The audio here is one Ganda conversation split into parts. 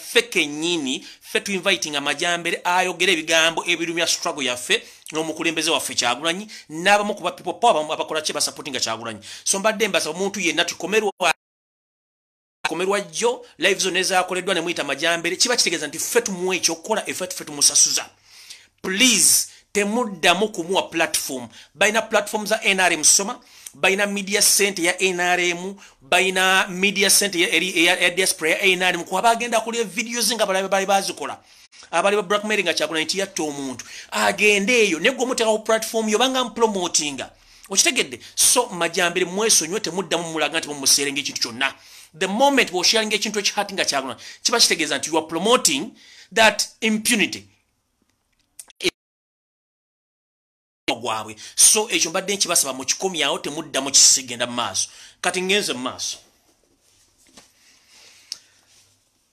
Ffe kennyini ffe tu inviting Majambere ayogera ebigambo ebirumya struggle yaffe n'omukulembeze waffe Kyagulanyi n'abamu ku ba people power abakola kye basupportinga Kyagulanyi. So mbadde mbasaba omuntu yenna tukomerwa jjo live zone ezakoleddwa ne muyita Majambere, kiba kitegeeza nti ffe tumuwa ekyokukola, effe ffe tumusasuza. Please temuddamu kumuwa platform. Balina platform za NRM soma, balina media center ya NRM, balina media center ya diaspora ya NRM, kuba bagenda kulya videos nga balabe bali bazikola abali ba blackmailing nga Kyagulanyi nti yatta omuntu agende eyo negwe omuteekawo platform yo banga mpromotinga, okitegedde? So Majambere mwesonyiwe, temuddamu mulaga nti mumuseerenga ekintu kyonna. The moment bw'osharinga ekintu ekihati nga Kyagulanyi, kiba kitegeeza nti you are promoting that impunity gwabwe. So ekyo mbadde nkibasaba mukikomyawo, temuddamu kisigenda mu maaso. Kati ngenze mu maaso,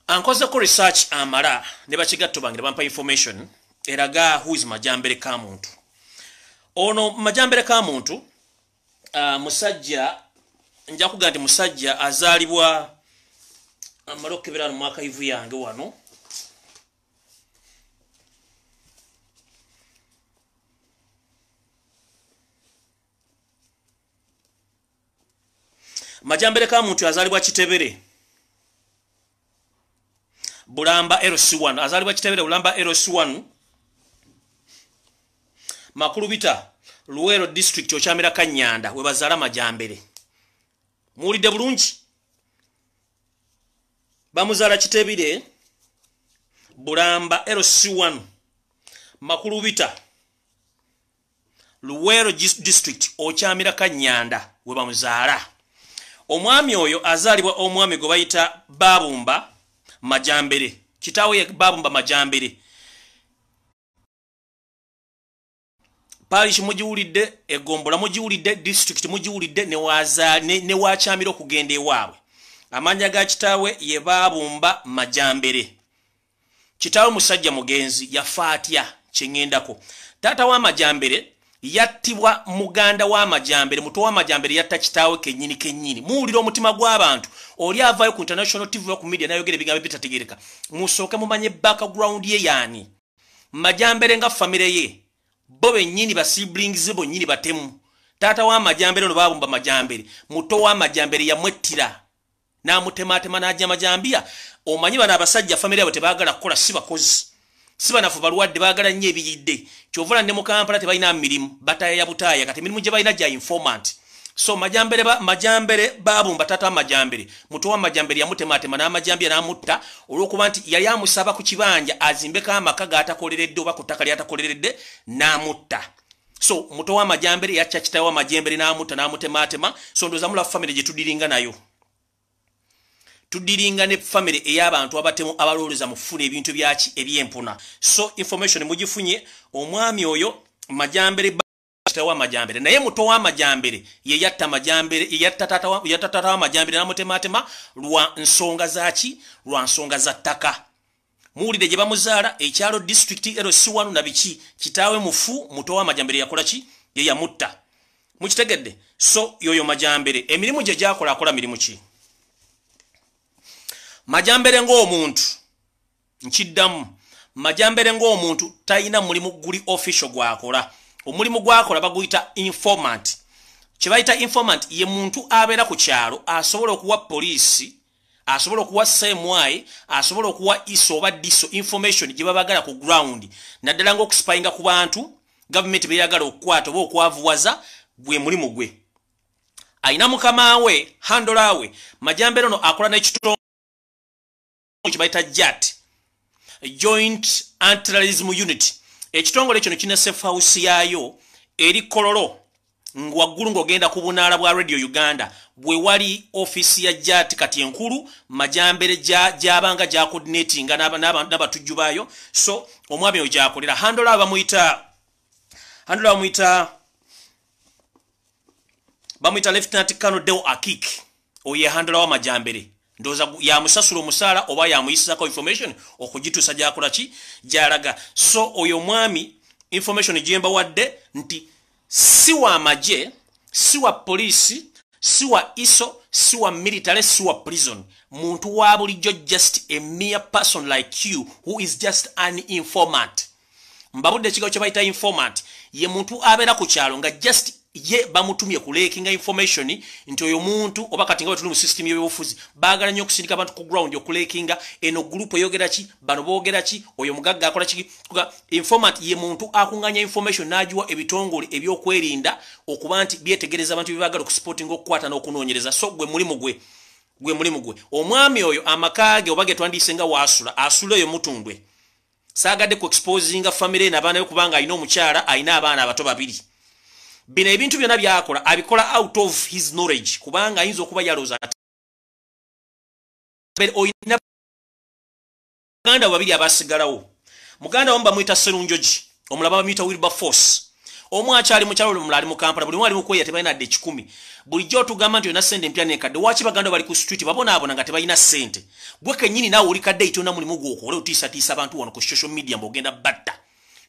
ankozeko research amala ne bakigatto bange ne bampa information eraga who is Majambere Kamuntu. Ono Majambere Kamuntu musajja, nja kugaa nti musajja azaalibwa, amale okukebera mu archive yange wano. Majambere Kamuntu azaalibwa Kitebere Bulamba LC1, azaalibwa Kitebere Bulamba LC1, Makulubita, Luwero district, Okyamira Kanyanda we bazaala Majambere. Muwulidde bulungi? Bamuzaala Kitebere Bulamba LC1, Makulubita, Luwero district, Okyamira Kanyanda we bamuzaala. Omwami oyo azaalibwa omwami gwe bayita Babumba Majambere. Kitaawe ye Babumba Majambere. Parish mugiwulidde, egombola mugiwulidde, district mugiwulidde, ne wakyamira okugenda ewaabwe. Amannya ga kitaawe ye Babumba Majambere. Kitaawe musajja mugenzi, yafa atya kye ŋŋendako. Taata wa Majambere yattibwa muganda wa Majambere, muto wa Majambere yatta kitaawe kennyini kennyini. Muwulira omutima gw'abantu, oli avaayo ku international TV ku media n'ayogera ebigambo ebitategeereka. Musooke mumanye background ye yaani. Majambere nga famire ye bo bennyini ba siblings bonnyini batemu. Taata wa Majambere ono Babumba Majambere, muto wa Majambere yamwettira n'amutematema n'ajja majambiya. Omanyi bano abasajja famire yabwe tebaagala kukola, si bakozi, si banafu, balwadde, baagala nnyo ebiyidde. Kyovula ne mu Kampala tebalina mirimu, bataya butaaya. Kati emirimu gye balina gya informant. So Majambere Majambere Babumba taata wa Majambere, muto wa Majambere yamutematema n'amajambiya n'amutta olw'okuba nti yali amusaba ku kibanja azimbeko amaka g'atakoleredde oba ku ttaka ly'atakoleredde n'amutta. So muto wa Majambere yacca kitaawe wa Majambere n'amutta n'amutematema. So ndowooza mulaba famire gye tudiringa nayo. Tudiringa ne famire ey'abantu abatemu abalowooza mu kufuna ebintu byaki ebyempuna. So information mugifunye. Omwami oyo Majambere kitaawe wa Majambere, naye muto wa Majambere ye yatta Majambere, ye yatta taata wa Majambere n'amutematema lwa nsonga zaaki? Lwa nsonga za ttaka. Muwulire gye bamuzaala, ekyalo, district, LC1 na biki. Kitaawe mufu, muto wa Majambere yakola ki? Ye yamutta. Mukitegedde? So yoyo Majambere emirimu gye gyakola, akola mirimu ki? Majambere ng'omuntu, nkiddamu, Majambere ng'omuntu talina mulimu guli official gwakola. Omulimu gwakola baguyita informant. Kye bayita informant ye muntu abeera ku kyalo asobola okuwa poliisi, asobola okuwa CMI, asobola okuwa ISO oba DISO information gye babagala ku ground, naddala ng'okuspyinga ku bantu gavumenti beyagala okukwata oba okwavuwaza. Gwe mulimu gwe. Ayina mukama we, handler we. Majambere ono akola n'ekitongole kye bayita JAT, Joint Anti-Terrorism Unit. Ekitongole kino kirina safe house yaayo eri Kololo waggulu ng'ogenda ku bunaala bwa Radio Uganda, bwe wali ofiisi ya JAT kati enkulu. Majambere gyabanga gyacoordinatinga n'abatujju baayo. So omwami oyo gyakolera. Handler bamuyita Lieutenant Colonel Deo Akik. Oyo ye handler wa Majambere. Ndowooza yamusasula omusaala oba yamuyisizako information okugituusa gyakola ki, gyalaga. So oyo omwami information gyembawadde nti si wa magye, si wa poliisi, si wa ISO, si wa military, si wa prison. Muntu wa bulijjo, just a mere person like you who is just an informant. Mbabudde ekigambo kye bayita informant. Ye muntu abeera ku kyalo nga just ye bamutumye kuleakinga information nti oyo muntu, oba kati nga bwe tuli mu system y'ebyobufuzi, baagala nnyo okusindika abantu ku ground okuleakinga eno group eyogera ki, bano boogera ki, oyo mugagga akola ki. Informant ye muntu akuŋŋanya information n'agiwa ebitongole ebyokwerinda okuba nti byetegereza abantu bye baagala okusupportinga, okukwata n'okunoonyereza. So gwe mulimu gwe, gwe mulimu gwe. Omwami oyo amaka ge oba ge twandiise nga waasula, asula eyo Mutundwe. Saagadde ku exposinga famire n'abaana be kubanga alina omukyala, alina abaana abato babiri. Bino ebintu byonna byakola abikola out of his knowledge, kubanga ayinza okuba yalooza olina baganda babiri abasigalawo. Muganda wamu bamuyita Serunjogi, omulaba bamuyita Wilberforce. Omu akyali mukyalo, omulala ali mu Kampala. Buli omu ali mukweya, tebalina dde 100. Bulijjo otugamba nti olina sente empya nenkadde. Waki baganda bali ku street babonaabona nga tebalina sente? Gwe kennyini naawe oli kadde itona mulimu gwokole otiisatiisa abantu wano ku social media mbwogenda batta.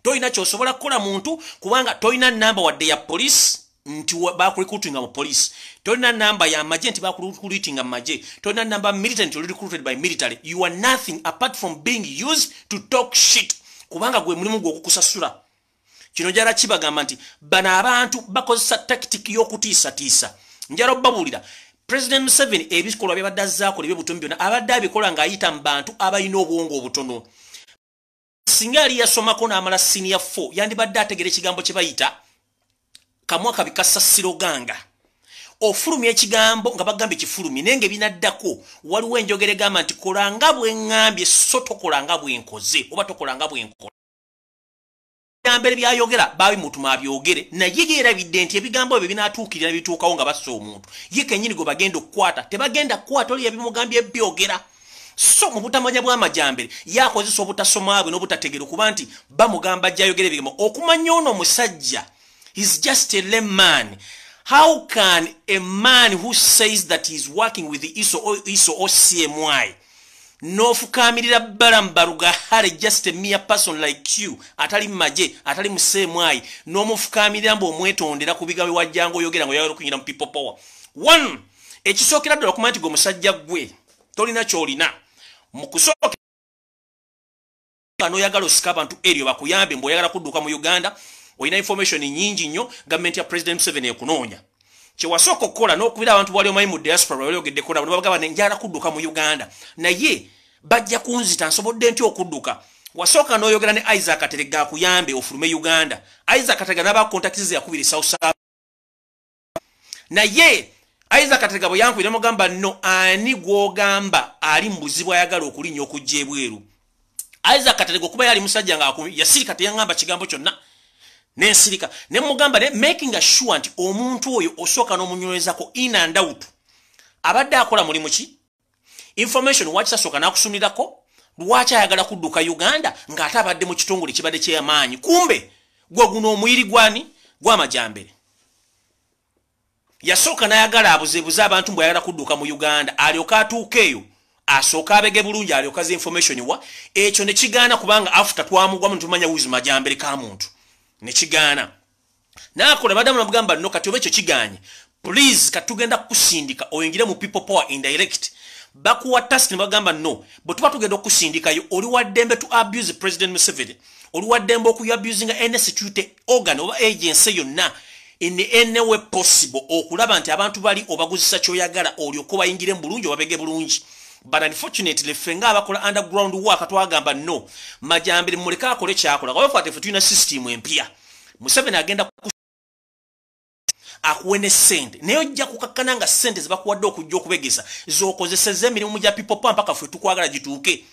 Tolina kyosobola kukola muntu kubanga tolina namba wadde ya police nti bakurecruitinga mu police, tolina namba ya magye nti bakurecruitinga mu magye, tolina namba military nti oli recruited by military. You are nothing apart from being used to talk shit, kubanga gwe mulimu gwe okukusasula. Kino njala kibagamba nti bano abantu bakozesa tactic y'okutiisatiisa. Njala obbabuulira, President Museveni ebikolwa byabadde azaakola ebyobutomi byonna abadde abikola ng'ayita mu bantu abalina obwongo obutono. Singa yali yasomako n'amala senior 4, yandibadde ategera ekigambo kye bayita kamwa kabi kasasiroganga. Ofulumya ekigambo nga bagambye kifulumye, naye nga ebinaddako waliwo enjogera egamba nti kolanga bwe ŋŋambye, so tokolanga bwe nkoze oba tokolanga bwe nkola. Ebigambo byayogera babimutuma abyogere, naye yeerabidde nti ebigambo ebyo binaatuukirira bituukawo nga bassa omuntu ye kennyini gwe bagenda okukwata. Tebagenda kukwata oli yabimugambye byogera. So mu butamanya bw'amajambere yakozesa obutasoma bwe n'obutategera okuba nti bamugamba ajjayogera ebigambo. Okumanya ono omusajja is just a layman. How can a man who says that he is working with the ISO or, ISO or CMI n'ofukaamirira Balaam Barugahare, just a mere person like you atali mu magye, atali mu CMI, n'omufukaamirira mbu omwetondera ku bigambo wajjanga oyogera nga oyagala okuyingira mu People Power? One, ekisookera ddala okumanya nti gwe omusajja gwe tolina ky'olina. Mu kusooka n'oyagala osika abantu eryo bakuyambe mbu oyagala kudduka mu Uganda, olina information nyingi nnyo, gavumenti ya President Museveni ekunoonya. Kyewasooka okukola n'okubira abantu bwali omanyi mu diaspora baliogeddeko nabo, nebagamba njagala kudduka mu Uganda naye bajja kunzita, nsobodde nti okudduka? Wasooka n'oyogera ne Isaac Katerega akuyambe ofulume Uganda. Isaac Katerega n'aba contacts ze yakubira South, naye Isaac Katerega bwe yankubira mugamba no, ani gw'ogamba ali mu buzibu ayagala okulinnya okujja ebweru? Isaac Katerega okuba yali musajja nga yasirika, teyaŋŋamba kigambo kyonna, nensirika ne mugamba ne making sure nti omuntu oyo osooka n'omunywezako in and out abadde akola mulimu ki, information waki tasooka n'akusumirako, lwaki ayagala kudduka Uganda ng'ate abadde mu kitongole kibadde kyeyamaanyi. Kumbe gwe guno omuyiri gwani gw'amajambere yasooka n'ayagala abuzeebuze abantu mbwe ayagala kudduka mu Uganda, alyoke atuuka eyo asooka abege bulungi, alyoke aza information wa ekyo. Ne kigaana kubanga after twamugwamu netumanya wizi majambere ka muntu, nekigaana nakola badamu nabugamba no, kati oba ekyo kiganye, please katugenda kukusindika oyingire mu People Power indirect. Bakuwa task ne bagamba no, bwe tuba tugenda okusindikayo oli waddembe to abuse President Museveni, oli waddembe okuabusinga any security organ oba agency yonna in any way possible okulaba nti abantu bali obaguzisa kyoyagala, olyoke obayingire mu bulungi obabege bulungi. But unfortunately ffe ng'abakola underground work twagamba no, Majambere muleke akole kyakola, kuba ffe tulina system empya. Museveni agenda akuwe ne sente, naye ojja kukakkana nga sente zebakuwadde okujja okubegesa zokozeseza emirimu gya People Power mpaka ffe tukwagala gituuke,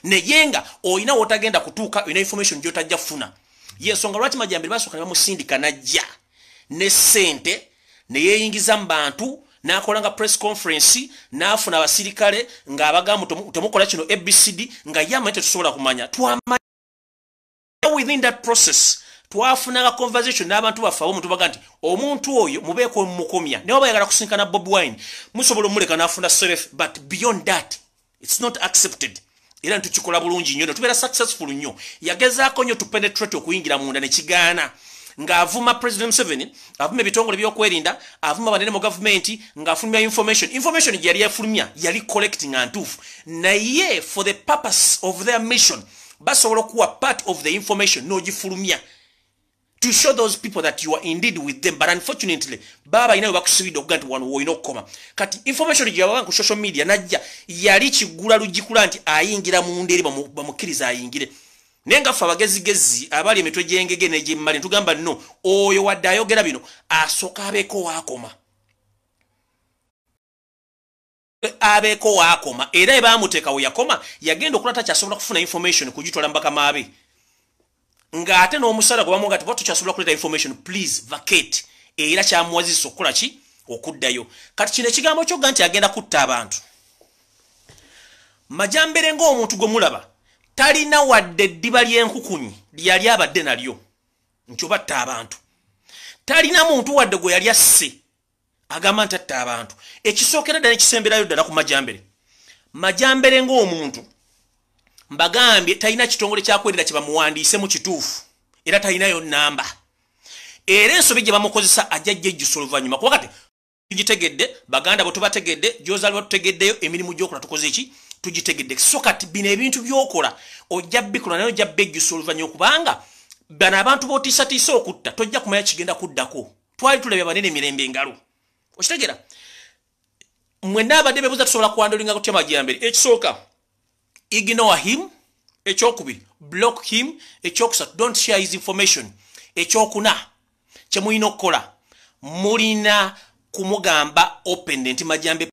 naye nga olina wotagenda kutuuka, olina information gyotajja kufuna. Yensonga lwaki Majambere basooka ne bamusindika najja ne sente neyeeyingiza mu bantu, n'akola nga press conference, n'afuna abasirikale ng'abagamba temukola kino ABCD, nga ye amanyi tetusobola kumanya. Twamanya within that process twafunanga conversation n'abantu baffe abomuntu baga nti omuntu oyo mubeeko mumukomya, naye oba yagala kusinkana Bobi Wine musobola omuleka n'afuna self, but beyond that it's not accepted. Era ntukikola bulungi nnyo netubeera successful nnyo. Yagezaako nnyo to penetrate okuyingira munda nekigaana. Ng'avuma President Museveni, avuma ebitongole by'okwerinda, avuma banene mu gavumenti, ng'afulumya information. Information gye yali yafulumya yali correct nga ntuufu, naye for the purpose of their mission basobola okuwa part of the information n'ogifulumya to show those people that you are indeed with them. But unfortunately baba balina we bakusibidde okuga nti wano woolina okukoma. Kati information gye yabawanga ku social media najja yali kigula lugikula nti ayingira munda eri bamukkiriza ayingire. Naye nga ffe abagezigezi abali emitwe gy'engege n'egy'emmali ntugamba nno oyo wadde ayogera bino asooka abeeko waakoma, abeeko waakoma. Era ebaamuteeka we yakoma yagenda okulaba takyasobola kufuna information kugitwala mu bakama be, ng'ate n'omusala gwe bamuwa nti tukyasobola kuleeta information, please vacate. Era kyamuwazisa okukola ki? Okuddayo. Kati kino ekigambo kyogga nti agenda kutta abantu, Majambere ng'omuntu gwe mulaba talina wadde eddiba ly'enkukunyi lyali abadde nalyo nti obatta abantu. Talina muntu wadde gwe yali asse agamba nti atta abantu. Ekisookera ddala ekisemberayo ddala ku Majambere, Majambere ng'omuntu mbagambye talina kitongole kyakwerinda kye bamuwandiise mu kituufu, era talinayo namba. Era ensobi gye bamukozesa ajja jejjusa oluvannyuma, kuba kati tugitegedde, baganda bwe tubategedde, gy'ozaalibwa tutegeddeyo, emirimu gy'okola tukoze ki? Tugitegedde. So kati bino ebintu by'okola ojja bikola naye ojja bejjusa oluvannyuma, kubanga bano abantu b'otiisatiisa okutta tojja kumanya kigenda kuddako. Twali tulabye abanene emirembe engalo, okitegeera? Mwenna abadde beebuuza tusobola kuwandolinga kutya Majambere. Ekisooka, ignore him. Ekyokubiri, block him. Ekyokusatu, don't share his information. Ekyokuna kye mulina okukola, mulina kumugamba open nti Majambe,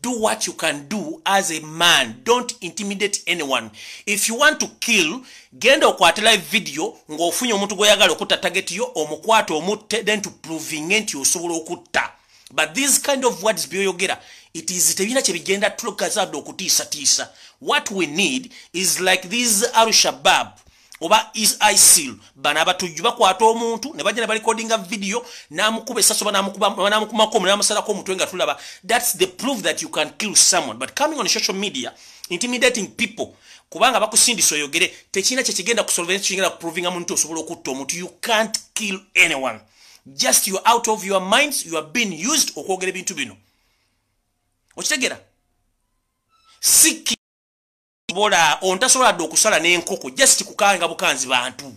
do what you can do as a man, don't intimidate anyone. If you want to kill, genda okwate live video ng'ofunye omuntu gw'oyagala okutta, target yo omukwate omutte, then to proving nti osobola okutta. But these kind of words byoyogera, it is tebirina kye bigenda tulokazadde okutiisatiisa. What we need is like these Al-Shabaab oba is ISIL, bano abatujju bakwata omuntu ne bajja ne barecordinga video n'amukuba essasi oba n'amukumako n'amusalako omutwe nga tulaba. That's the proof that you can kill someone. But coming on social media intimidating people kubanga bakusindisa oyogere, tekirina kye kigenda kusolve, kigenda kuprovinga muntu osobola okutta omuntu. You can't kill anyone, just you out of your minds, you are being used okwogera ebintu bino, okitegeera? Siki bola ontasobola dde okusala n'enkoko just kukanga bukanzi bantu.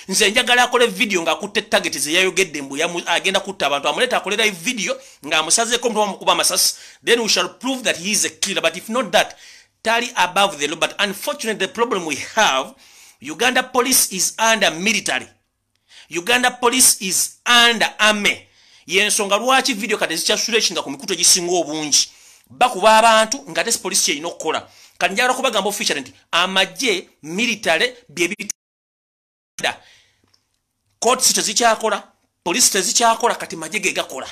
Nze njagala akole video ng'akutte target ze yayogedde mbu agenda kutta abantu, amuleeta akole live video ng'amusazeeko omutwe bamukuba amasasi, then we shall prove that he is a killer. But if not that, tali above the law. But unfortunately the problem we have, Uganda Police is under military, Uganda Police is under army. Yensonga lwaki video kati zikyasulekinga ku mikutu egisinga obungi, bakuba abantu nga te poliisi kyerina okukola. Kati njagala kubagamba official nti amagye, military, byebituda courts tezikyakola, poliisi tezikyakola, kati magye ge gakola.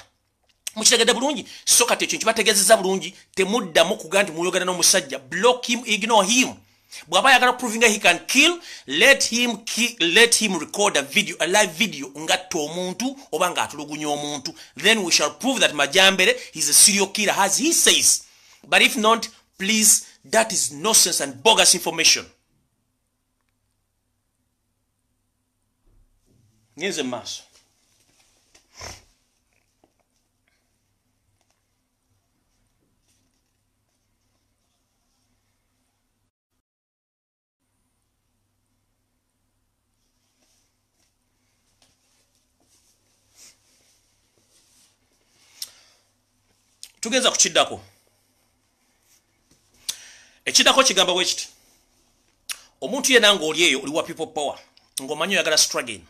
Mukitegedde bulungi? So kati ekyo nkibategeezezza bulungi, temuddamu kugaa nti muyogera n'omusajja. Block him, ignore him. Bw'aba ayagala proving he can kill, let him kill, let him record a video, a live video ngatta omuntu oba ng'atulugunya omuntu, then we shall prove that Majambere is a serial killer as he says. But if not, please, that is nonsense and bogus information. Ngenze maaso. Tugenza kukiddako. Ekiddako kigamba bwe kiti: omuntu yenna ng'oli eyo oli wa People Power, ng'omanyi oyagala struggle,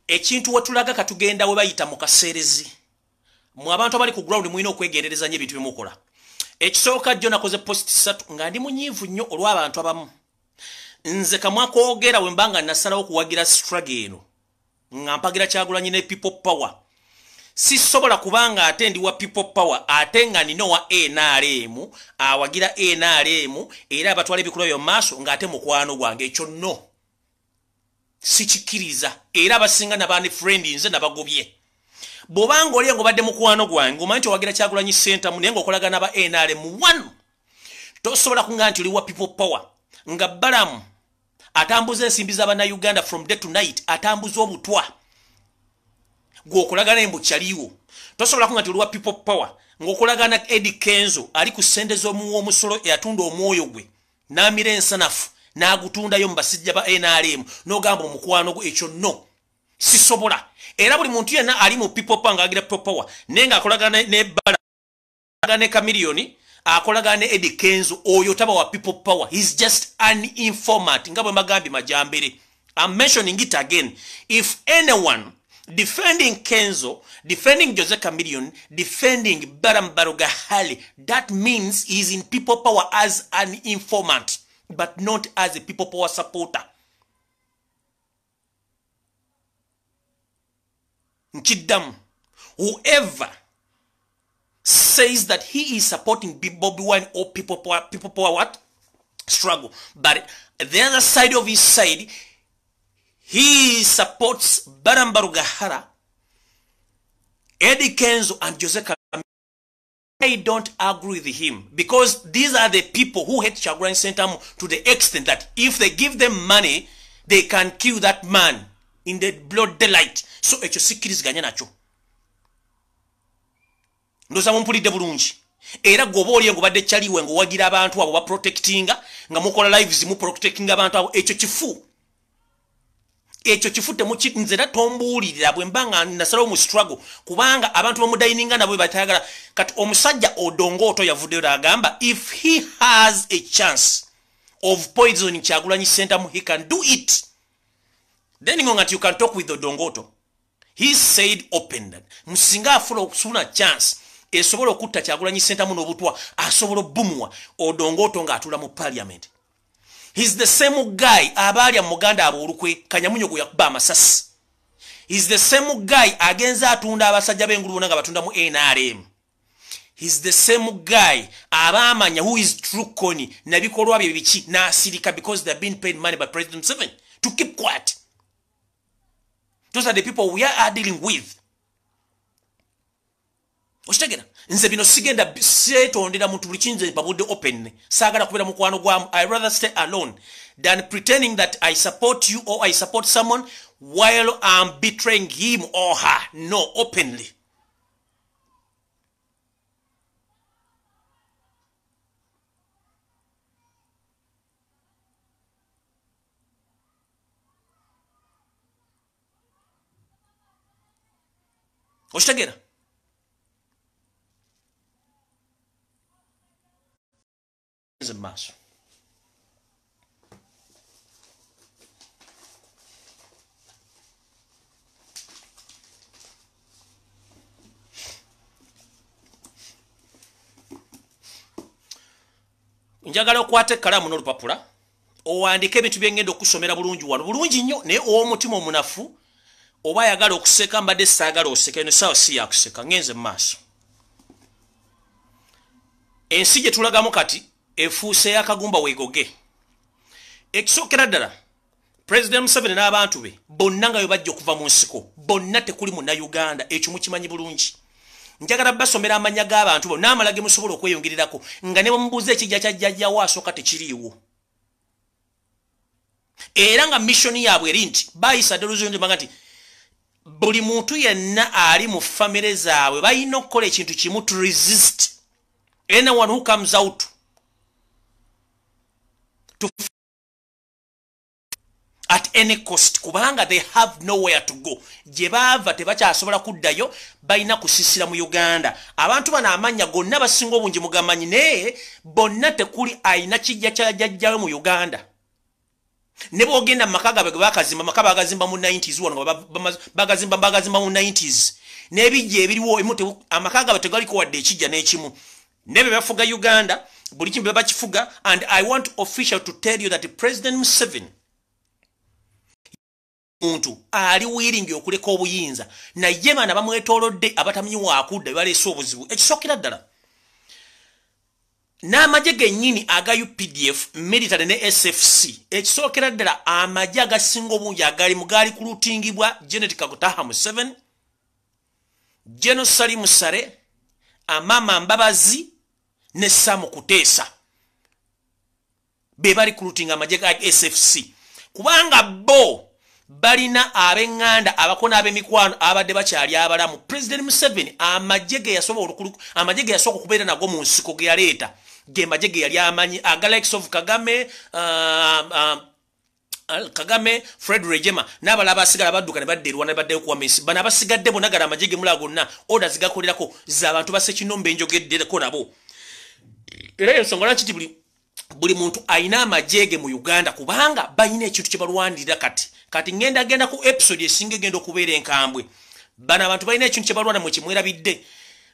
ekintu wetulaga katugenda we bayita mu kaseerezi. Mwe abantu abali ku ground mulina okwegendereza nnyo ebintu byemukola. Ekisooka, jjo nakoze post 3 nga ndi munyiivu nnyo olw'abantu abamu. Nze kamwa koogera we mba nga nasalawo okuwagira struggle eno, nga mpagira Kyagulanyi ne People Power, sisobola kubanga ate ndi wa People Power ate nga nina wa NRM awagira NRM era abatwala ebikolwa byo maaso ng'ate mukwano gwange. Ekyo nno sikikkiriza, era abasinga nabani friend nze nabagobye. Bw'obanga oli ng'obadde mukwano gwange, omanyi nti owagira Kyagulanyi Ssentamu naye ng'okolagana ba NRM, one, tosobola kunga nti oli wa People Power nga Balamu Atambuza ensimbi z'abannayuganda from day to night, atambuza obutwa. Gw'okolagana embu kyaliwo. Tosobola kunga nti oliwa people power ng'okolagana Eddie Kenzo ali ku ssente z'omuwa omusolo, eyatunda omwoyo gwe n'amira ensanafu n'agutundayo mu basajja ba NRM, n'ogamba omukwano gwe. Ekyo no, sisobola. Era buli muntu yenna ali mu people power ng'agira people power naye ng'akolagana ne Bala ne Chameleone, akolagana ne Eddie Kenzo, oyo taba wa people power. He's just an informant. Nga bwe mbagambye Majambere, I'm mentioning it again, if anyone defending Kenzo, defending Jose Chameleone, defending Balaam Barugahara, that means he's in people power as an informant, but not as a people power supporter. Nkiddamu, whoever says that he is supporting Bobi Wine or people power what? Struggle, but the other side of his side, he supports Balaam Barugahara, Eddie Kenzo and Jose Chameleone, I don't agree with him, because these are the people who hate Kyagulanyi Ssentamu to the extent that if they give them money, they can kill that man in the blood daylight. So ekyo sikkiriziganya nakyo. Ndoza mumpulidde bulungi. Era gwoba oli ng'obadde kyaliwe ng'owagira abantu abo baprotectinga, nga mukola lives muprotectinga abantu abo, ekyo kifu. Ekyo kifu nze era tombuulirira bwe mba nga nasalawo mu struggle, kubanga abantu bamudayininga nabo batayagala. Kati omusajja Odongo Otto yavuddeyo n'agamba if he has a chance of poisoning Kyagulanyi Ssentamu, he can do it. Then ngonga you can talk with Odongo Otto. He said open that musinga afula okusuna chance esobola okutta Kyagulanyi Ssentamu n'obutwa, asobola obbumuwa Odongo Otto ng'atula mu parliament. He's the same guy abaalya muganda abo olukwe Kanyamunyo gwe yakuba amasasi. He's the same guy agenza atunda abasajja b'engulu bonna nga batunda mu NRM. He's the same guy abaamanya who is true Kony nabikolwa bye biki n'asirika because they've been paid money by President Museveni to keep quiet. Those are the people we are dealing with. Okitegera? Nze bino sigenda seetondera muntu, buli kinze babudde open. Saagala kubeera mukwano gwamu. I rather stay alone than pretending that I support you or I support someone while I'm betraying him or her. No, openly. Okitegera? Mu maaso. Njagala okwata ekkalaamu n'olupapula owandiike ebintu byengenda okusomera bulungi wano, bulungi nnyo. Naye ow'omutima omunafu oba ayagala okuseka, mbadde saagala oseka, eno saawa si yakuseka. Ngenze mu maaso. Ensi gye tulagamu kati efuuse yakagumba weegoge. Ekisookera ddala, President Museveni n'abantu be bonna nga bwe bajja okuva mu nsiko bonna, tekuli munnayuganda, ekyo mukimanyi bulungi. Njagala basomera amannya g'abantu bo n'amala ge musobola okweyongererako, nga ne bwemubuuza ekijja kya jjajjawo asooka tekiriiwo. Era nga mission yaabwe eri nti bayisa ddala nti buli muntu yenna ali mu famire zaabwe balina okukola ekintu kimu to resist anyone who comes out to at any cost, kubanga they have nowhere to go. Gye baava tebakyasobola kuddayo, balina kusisira mu Uganda. Abantu bano amannya gonna basinga obungi mugamanyi, naye bonna tekuli ayina kijja kya jjajjawe mu Uganda. Ne bwogenda mu maka gaabwe ge bakazimba, amaka bagazimba mu 90s wano, bagazimba mu 90s, n'ebijja ebiriwo amaka gaabwe tegaliko wadde ekijja n'ekimu. Ne be bafuga Uganda, buli kimu be bakifuga. And I want official to tell you that President Museveni muntu ali willing okuleka obuyinza, naye bana bamwetoolodde abatamanyi waakudda bebaleese obuzibu. Ekisookera ddala, n'amagye gennyini aga UPDF military ne SFC, ekisookera ddala amagye agasinga obungi agalimu gaali kulutingibwa Janet Kagutaha Museveni, General Salim Saleh, Amama Mbabazi ne Sam Kuteesa, be bali kulutinga amagye ga SFC. Kubanga bo balina ab'eŋŋanda abakona ab'emikwano abadde bakyali abalamu. President Museveni amagye ge yasooka okubeera nago mu nsiko ge yaleeta ge magye ge yali amanyi aga likes of Kagame, Kagame, Fred Rwigema n'abalala abasigala badduka ne badda e Rwanda ne baddayo okuwamba ensi. Bano abasigadde bonna gala amagye ge mulaba gonna order zigakolerako z'abantu ba Ssekinombe enjogeddeko nabo. Era ensonga lwaki nti buli muntu alina amagye ge mu Uganda, kubanga balina ekintu kye balwanirira. Kati ngenda ku episode esinga egenda okubeera enkambwe. Bano abantu balina ekintu kye balwana mwe kimwerabidde.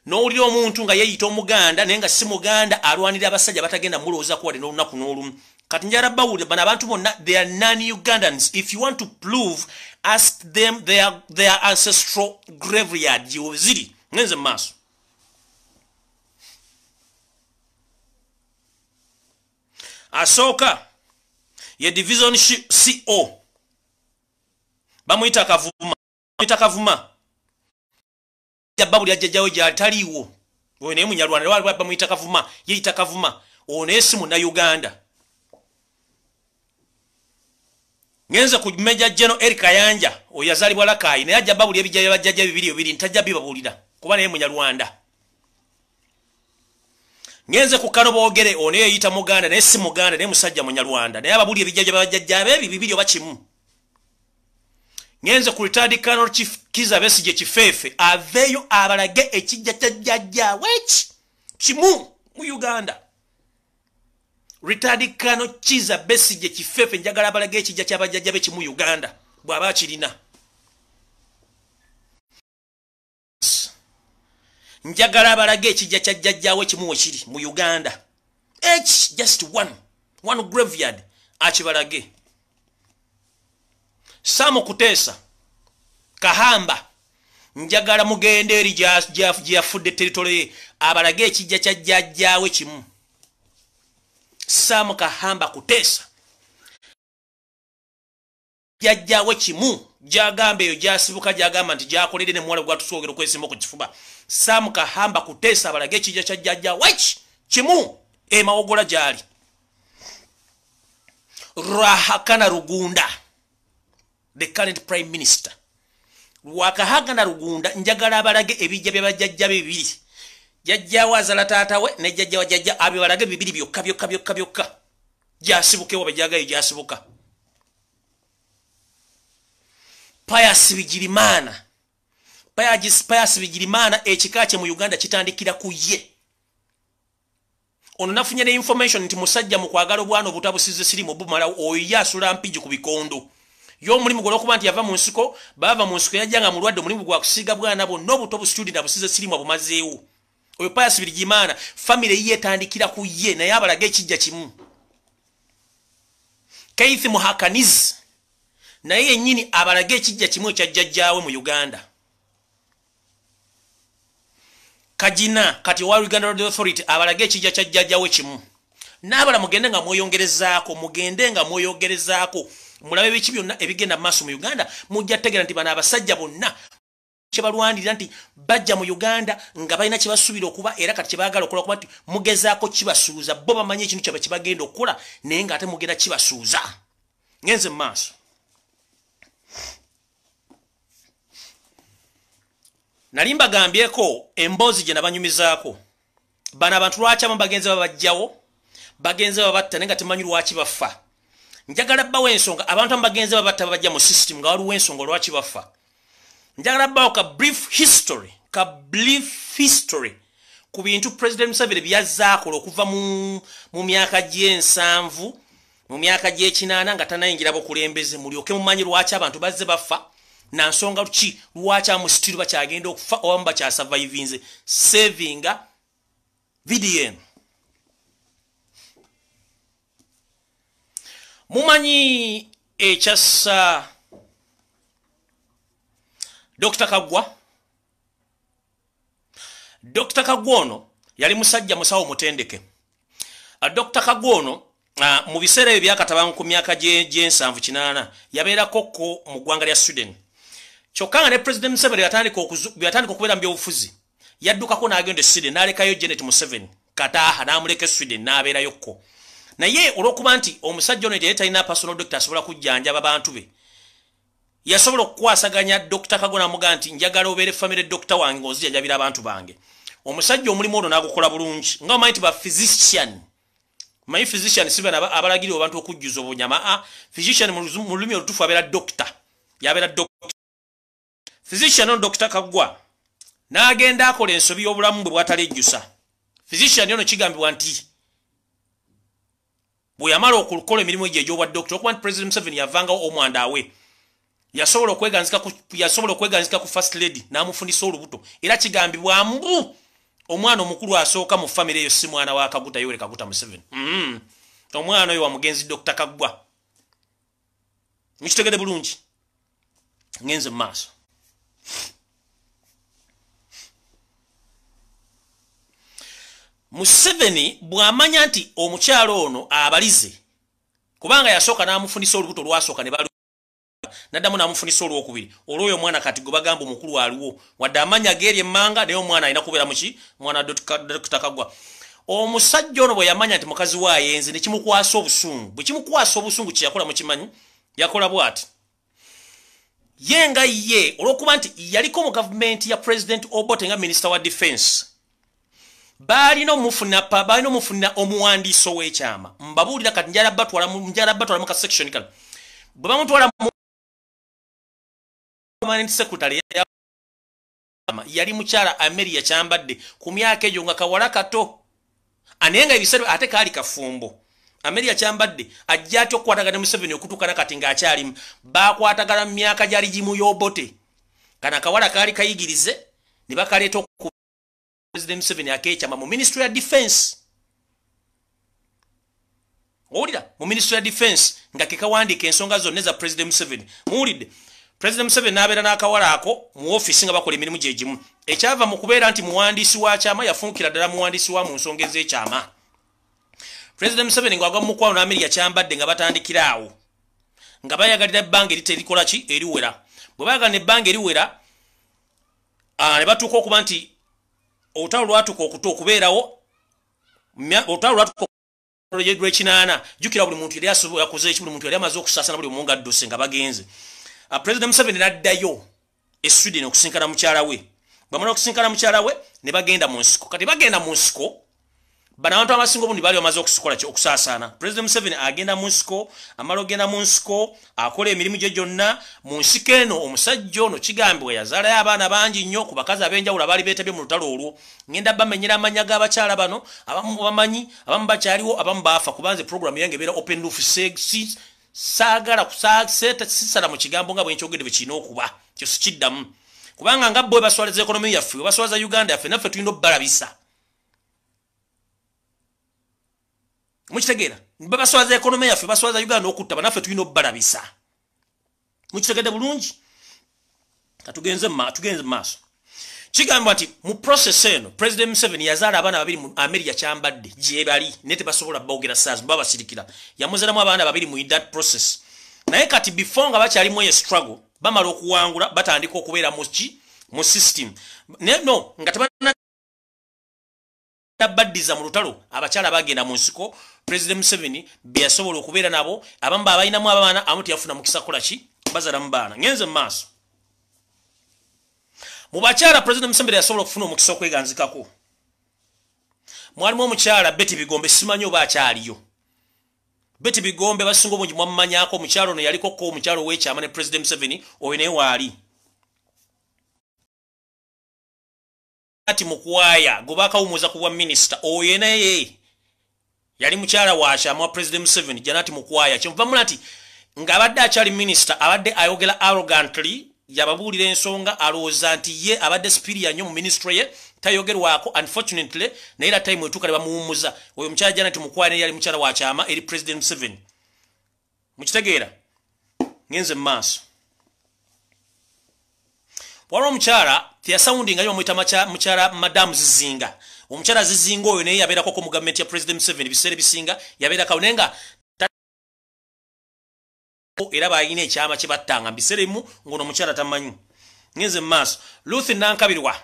N'owulira omuntu nga yeeyita Omuganda naye nga si Muganda, alwanirira abasajja batagenda mulowooza kuwadde n'olunaku n'olumu. Kati njala bawulira bano abantu bonna, they are non-Ugandans. If you want to prove, ask them their ancestral graveyard gye ziri. Ngenze mu maaso. Asooka ye division CO, bamuyita Kavuma. Bamuyita Kavuma. Jabba buli ajjajjawe gy'ataliiwo. Oyo naye Munyarwanda, waliwo bamuyita Kavuma, yeeyita Kavuma. Ono naye si Munnayuganda. Ngenze ku Major General Eric Kayanja, oyo yazaalibwa Lakayi, naye ajja babulira ebijja bya bajjajja bibiri bibiri, ntajja bibabuulira kuba naye Munyarwanda. Ngenze ku Kano Boogere, ono yeeyita Muganda naye si Muganda, naye musajja Munyarwanda, naye ababulira ebijja bya bajjajja be bibiri oba kimu. Ngenze ku retired Colonel Chief Kizza Besigye Kifeefe, aveeyo abalage ekijja kya jjajjaawe kimu mu Uganda. Retired Colonel Kizza Besigye Kifeefe, njagala abalage ekijja kya bajjajja be kimu Uganda bw'aba akirina. Njagala abalage ekijja kya jjajjaawe kimu we kiri mu Uganda. H just one graveyard akibalage. Sam Kutesa Kahamba, njagala mugende eri gyafudde territory ye abalage ekijja kya jjajjaawe kimu. Sam Kahamba Kutesa jjajjaawe kimu gyagamba eyo gyasibuka, gyagamba nti gyakoledde ne muwala gwatusoogera okwesimba ku kifuba. Sam Kahamba Kutesa abalage ekijja kya jjajjaawe kimu e Mawogola gyali. Ruhakana Rugunda, the current prime minister, Wakahagana Rugunda, njagala abalage ebijja bya bajjajja be bibiri. Jjajjaawe azala taata we ne jjajja wa jjajja abibalage bibiri byokka byokka byokka byokka. Gyasibuke wa bajjagayo gyasibuka. Pius Bigirimana. Pius Bigirimana ekika kye mu Uganda kitandikira ku ye. Ono nafunye ne information nti musajja mu kwagala obwana obutabusize sirimu bumala oyo yasula mpigi ku bikondo. Yo omulimu gw'olwokuba nti yava mu nsiko, baava mu nsiko yajja nga mulwadde, omulimu gwa kusiiga bwana bwonna obuto obusitudi nabusize sirimu abumazeewo. Oyo Pius Bigirimana famire ye etandikira ku ye, naye abalaga ekijja kimu. Keith Muhakanizi naye yennyini abalaga ekijja kimu ekya jjajjaawe mu Uganda. Kagina kati owa Uganda Road Authority abalaga ekijja kya jjajjaawe kimu. N'abala mugende nga mweyongerezaako, mugende nga mweyongerezaako, mulabe biki byonna ebigenda mu maaso mu Uganda. Mujja kutegeera nti bano abasajja bonna kye balwanirira nti bajja mu Uganda nga balina kye basuubira okuba, era kati kye baagala okukola kuba nti mugezaako kibasuuza. Bo bamanyi ekintu kyabwe kye bagenda okukola, naye ng'ate mugenda kibasuuza. Ngenze mu maaso. Nali mbagambyeko emboozi gye nabanyumizaako. Bano abantu lwaki abamu bagenze babajjawo, bagenze babatta naye nga temanyi lwaki bafa. Njagala bbawo ensonga abantu abamu bagenze babatta babajja mu system nga waliwo ensonga lwaki bafa. Njagala bbawo ka brief history ku bintu President Museveni byazaakola okuva mu myaka gy'ensanvu, mu myaka gy'ekinaana nga tannayingira bukulembeze, mulyoke mumanyi lwaki abantu bazze bafa na nsonga ki lwaki amusitiru bakyagenda okufa oba bakyasurvivinze. Savinga video eno. Mumanyi ekyassa Dr. Kagwa. Dr. Kagwa ono yali musajja musawo mutendeke. Dr. Kagwa ono mu biseera ebyo byakatabangu ku myaka gy'ensanvu kinaana yabeerako ko mu ggwanga lya Sweden. Kyokka nga ne President Museveni yatandika okubeera mu byobufuzi, yaddukako n'agenda e Sweden n'alekayo Janet Museveni Kataaha n'amuleka e Sweden n'abeerayokko. Naye olw'okuba nti omusajja ono yali talina personal doctor asobola kujjanjaba bantu be, yasobola okukwasaganya Dr. Kaggwa n'amugamba nti njagala obeere family doctor wange ng'ozijjanjabira abantu bange. Omusajja omulimu ono n'agukola bulungi. Nga omanyi nti ba physician, manyi physician si bano abalagirira abantu okujjuza obunyama. A physician mu lulimi olutuufu abeera doctor, yabeera doctor. Physician ono Dr. Kaggwa n'agenda akola ensobi y'obulamu bwe bw'atalejjusa. Physician ono kigambibwa nti bwe yamala okukola emirimu egyo egy'obwa doctor, okuba nti President Museveni yavangawo omwanda awe, yasobola okweganzika ku first lady n'amufunisa olubuto. Era kigambibwa mbu omwana omukulu asooka mu famire eyo si mwana wa Kaguta Yoweri Kaguta Museveni. Omwana oyo wa mugenzi Dr. Kaggwa. Mukitegedde bulungi? Ngenze mu maaso. Museveni bw'amanya nti omukyalo ono abalize, kubanga yasooka n'amufunisa olubuto olwasooka ne naddamu n'amufunisa olwokubiri, olw'oyo omwana kati gwe bagamba omukulu aliwo, wadde amanya geeri emmanga, naye omwana alina kubeera muki? Mwana Dr. Kaggwa. Omusajja ono bwe yamanya nti mukazi we ayenze, ne kimukwasa obusungu. Bwe kimukwasa obusungu, kye yakola mukimanyi? Yakola bw'ati. Ye nga ye olw'okuba nti yaliko mu gavumenti ya President Obote nga minisita wa defense, baalina omufuna omuwandiisi ow'ekyama. Mbabuulira kati, njala batwala mu ka section kano. Bwe bamutwala mu permanent secretary, yali mukyala Amelia Kyambadde ku myaka egyo nga kawala kato, naye nga ebiseera ate kaali kafumbo. Amelia Kyambadde ajja atya okukwatagana ne Museveni okutuukana kati ng'akyalimu? Baakwatagana mu myaka gya regime y'Obote. Kano akawala kaali kayigirize ne bakaleeta President Museveni akeekyama mu ministry ya defense. Owulira? Mu ministry ya defense nga kekawandiika ensonga zonna eza President Museveni. Muwulidde? President Museveni n'abeera n'akawala ako mu ofiisi nga bakola emirimu gye gimu. Ekyava mu kubeera nti muwandiisi wa kyama, yafuukira ddala muwandiisi wa mu nsonga ez'ekyama. President Museveni ng'agwa mu mukwano n'Amelia Kyambadde, nga batandikira awo nga bayagalira ebbanga eriterikola ki eriwera. Bwe baagala ebbanga eriwera, ne batuuka okuba nti olutalo lwatuuka okuta okubeerawo, olutalo lwatuuka lwekinaana. Jjukira buli muntu yali yakoze eki, buli muntu yali amaze okusaasana, buli omu nga adduse nga bagenze. President Museveni n'addayo e Sweden okusinkana mukyala we. Bamala okusinkana mukyala we ne bagenda mu nsiko. Kati bagenda mu nsiko, bano abantu abasinga obungi baali bamaze okusikola ki? Okusaasaana. President Museveni agenda mu nsiko, amala ogenda mu nsiko, akola emirimu gye gyonna mu nsiko eno. Omusajja ono kigambibwa yazaalayo abaana bangi nnyo ku bakazi ab'enjawulo abaali beetabye mu lutalo olwo. Ngenda bamenyera amannya g'abakyala bano, abamu bamanyi, abamu bakyaliwo, abamu baafa, kubanze program yange ebeera open roof. Saagala sisala mu kigambo, nga bwe nkyogedde bwe kirina okuba, kyo sikiddamu, kubanga nga bo baswaliza economy yaffe, baswaza Uganda yaffe, naffe tulina obbalabisa. Mukitegeera? Babaswaza economy yaffe, baswaza Uganda okutta, banaffe tulina obbalabisa. Mukitegedde bulungi? Katugenze mu maaso. Kigambibwa nti mu process eno President Museveni yazaala abaana babiri mu Amelia Kyambadde. Gye bali naye tebasobola boogera saazi, babasirikira. Yamuzaalamu abaana babiri mu that process. Naye kati before nga bakyalimu eyo struggle, bamala okuwangula, batandika okubeera mu ki? Mu system. No nga tebana baddiza mu lutalo, abakyala bagenda mu nsiko President Museveni be yasobola okubeera nabo, abamu babalinamu abaana, abamu teyafuna mukisa kukola ki? Bazaalamu baana. Ngenze mu maaso. Mu bakyala President Museveni yasobola okufuna omukisa okweganzikako mwalimu omukyala Betty Bigombe. Simanyi oba akyaliyo. Betty Bigombe basinga obungi mwamumanyako. Omukyala ono yalikoko omukyala ow'ekyama ne President Museveni. Oyo naye waali ati Mukwaya gwe bakawumuza ku bwa minisita, oyo naye yali mukyala wakyama wa President Museveni, Janati Mukwaya. Kyenva mula nti ng'abadde akyali minisita abadde ayogera arrogantly, yababuulira ensonga, alowooza nti ye abadde superior nnyo mu ministry ye, tayogerwako. Unfortunately naye era time etuuka ne bamuwummuza. Oyo mukyala Janati Mukwaya naye yali mukyala wakyama eri President Museveni. Mukitegeera? Ngenze mu maaso. Waliwo omukyala teyasawundinga nyo, bamuyita mukyala Madamu Zizinga. Omukyala Zizinga oyo naye yabeerakoko mu gavumenti ya President Museveni, ebiseera ebisinga yabeerakawo, naye nga era balina ekyama kye battanga mu biseera ebimu ng'ono omukyala tamanyi. Ngenze mu maaso. Ruth Nankabirwa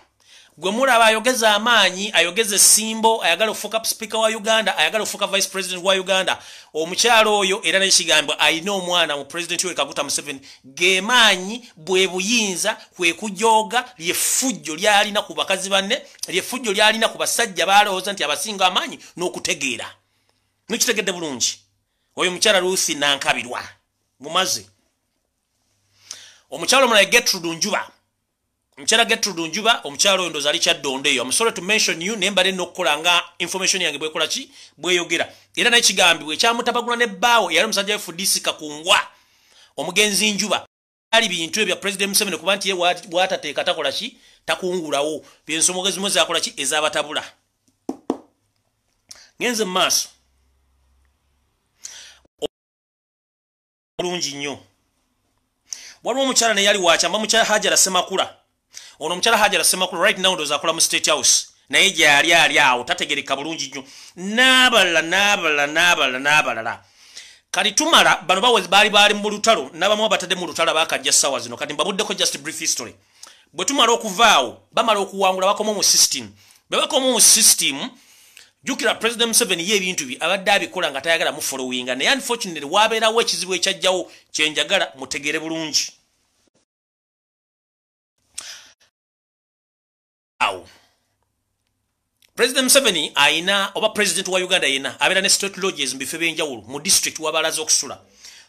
Gwe mulaba ayogeza amaanyi, ayogeza essimbo, ayagala okufuuka speaker wa Uganda, ayagala okufuuka vice president wa Uganda. Omukyalo oyo era n'ekigambibwa alina omwana mu President Yoweri Kaguta Museveni. Ge maanyi, bwe buyinza, kwe kujooga, lyeffujjo lyalina ku bakazi banne, lyeffujjo lyalina ku basajja balowooza nti abasinga amaanyi n'okutegeera. Mukitegedde bulungi? Oyo mukyala Ruth Nankabirwa mumaze. Omukyala omulala Gertrude Njuba, omukyala Gertrude Njuba, omukyala oyo ndowooza ali Kyaddondo eyo. I'm sorry to mention you, naye mbadde n'okukola nga information yange bwekola ki, bweyogera. Era naye kigambibwa ekyamutabagula ne bbaawe yali omusajja we FDC Kakungwa, omugenzi Njuba. Ali bintu ebya President Museveni, kuba nti ye bw'atateeka takola ki, takungulawo. Byensonga ezimu zakola ki, ezabatabula. Ngenze mu maaso bulungi nnyo. Waliwo omukyala naye yali wakyamba, mukyala Hajara Semakula. Ono omukyala Hajara Semakula right now ndowooza akola mu State House, naye gyali ali awo tategereka bulungi nnyo. N'abalala, n'abalala, n'abalala, n'abalala. Kati tumala bano bawe baali mu lutalo, n'abamu abatadde mu lutalo bakajja ssaawa zino. Kati mbabuddeko just brief history. Bwe tumala okuvaawo, bamala okuwangula, bakoma mu system. Bwe bakoma mu system, jjukira President Museveni ye ebintu bye abadde abikola nga tayagala mu followinga, naye unfortunately wabeerawo ekizibu ekyajjawo kyenjagala mutegere bulungi. Awo President Museveni ayina, oba president wa Uganda yena abeera ne state lodges mu bifo ebyenjawulo mu district wabalaze okusula.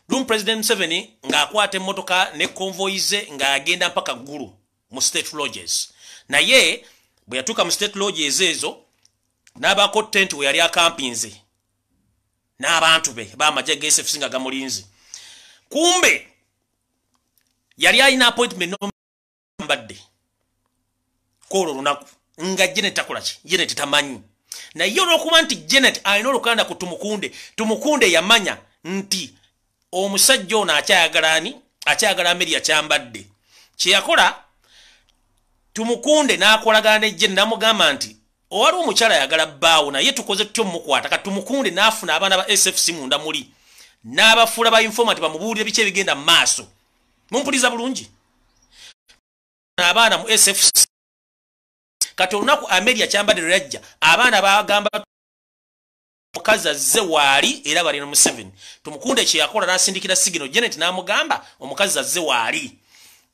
Lumu President Museveni ng'akwata emmotoka ne convoy ze ng'agenda mpaka Ggulu mu state lodges. Naye bwe yatuuka mu state lodges ezo, n'abaako tent we yali akampinze n'abantu be bamagye ga SFC nga gamulinze. Kumbe yali alina appointment mbadde kwolwo olunaku nga Janet takola ki, Janet tamanyi. Naye olw'okuba nti Janet alina olukanda ku Tumukunde, Tumukunde yamanya nti omusajja ono akyayagala ani, akyayagala Amelia Kyambadde. Kye yakola, Tumukunde n'akolagana ne Janet, n'amugamba nti owaliwo omukyala ayagala bbaawo, naye tukoze tutyo mukwata. Kati Tumukunde n'afuna abaana ba SFC munda muli n'abafuula ba informant, bamubuulire biki ebigenda mu maaso. Mumpuliza bulungi? Abaana mu SFC. Kati olunaku Amelia Kyambadde lwe yajja, abaana bagamba mukazi azze waali era balina Museveni. Tumukunde kye yakola, n'asindikira signal Janet, n'amugamba omukazi azze waali.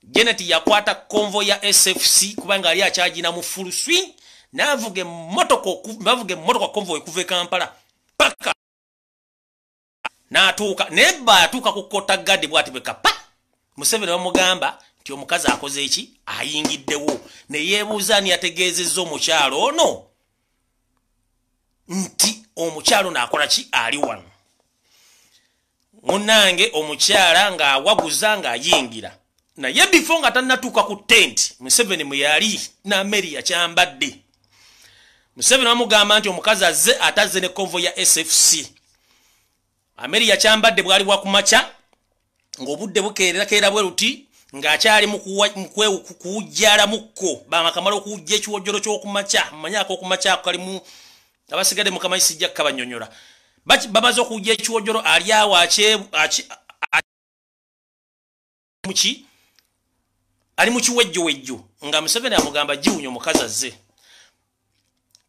Janet yakwata convoy ya SFC, kubanga ali akyagina mu full swing, n'avuga emmotoka convoy kuva e Kampala paka n'atuuka. Naye bba yatuuka ku kota gadi bw'ati bwe kapa, Museveni bamugamba nti omukazi akoze eki, ayingiddewo. Ne yeebuuza ani yategeezezza omukyalo ono nti omukyalo ono akola ki, ali wano. Munnange, omukyala ng'awaguza ng'ayingira, naye before nga tannatuuka ku tent Museveni mwe yali n'Amelia Kyambadde, Museveni bamugamba nti omukazi azze, atazze ne convoy ya SFC. Amelia Kyambadde bwali bwakumakya, ng'obudde bukeererakeera bwe luti, ng'akyali mu kuwujjalamukko, bamakamala okuwujja ekiwojjolo ky'okumakya. Mmanyi ak'okumakya ako kalimu abasigadde mukamanyi, sijja kukabanyonyola. Bamaze okuwujja ekiwojjolo, ali awo muki, ali mu kiwejjowejjo, nga Museveni amugamba giwunya, omukazi azze.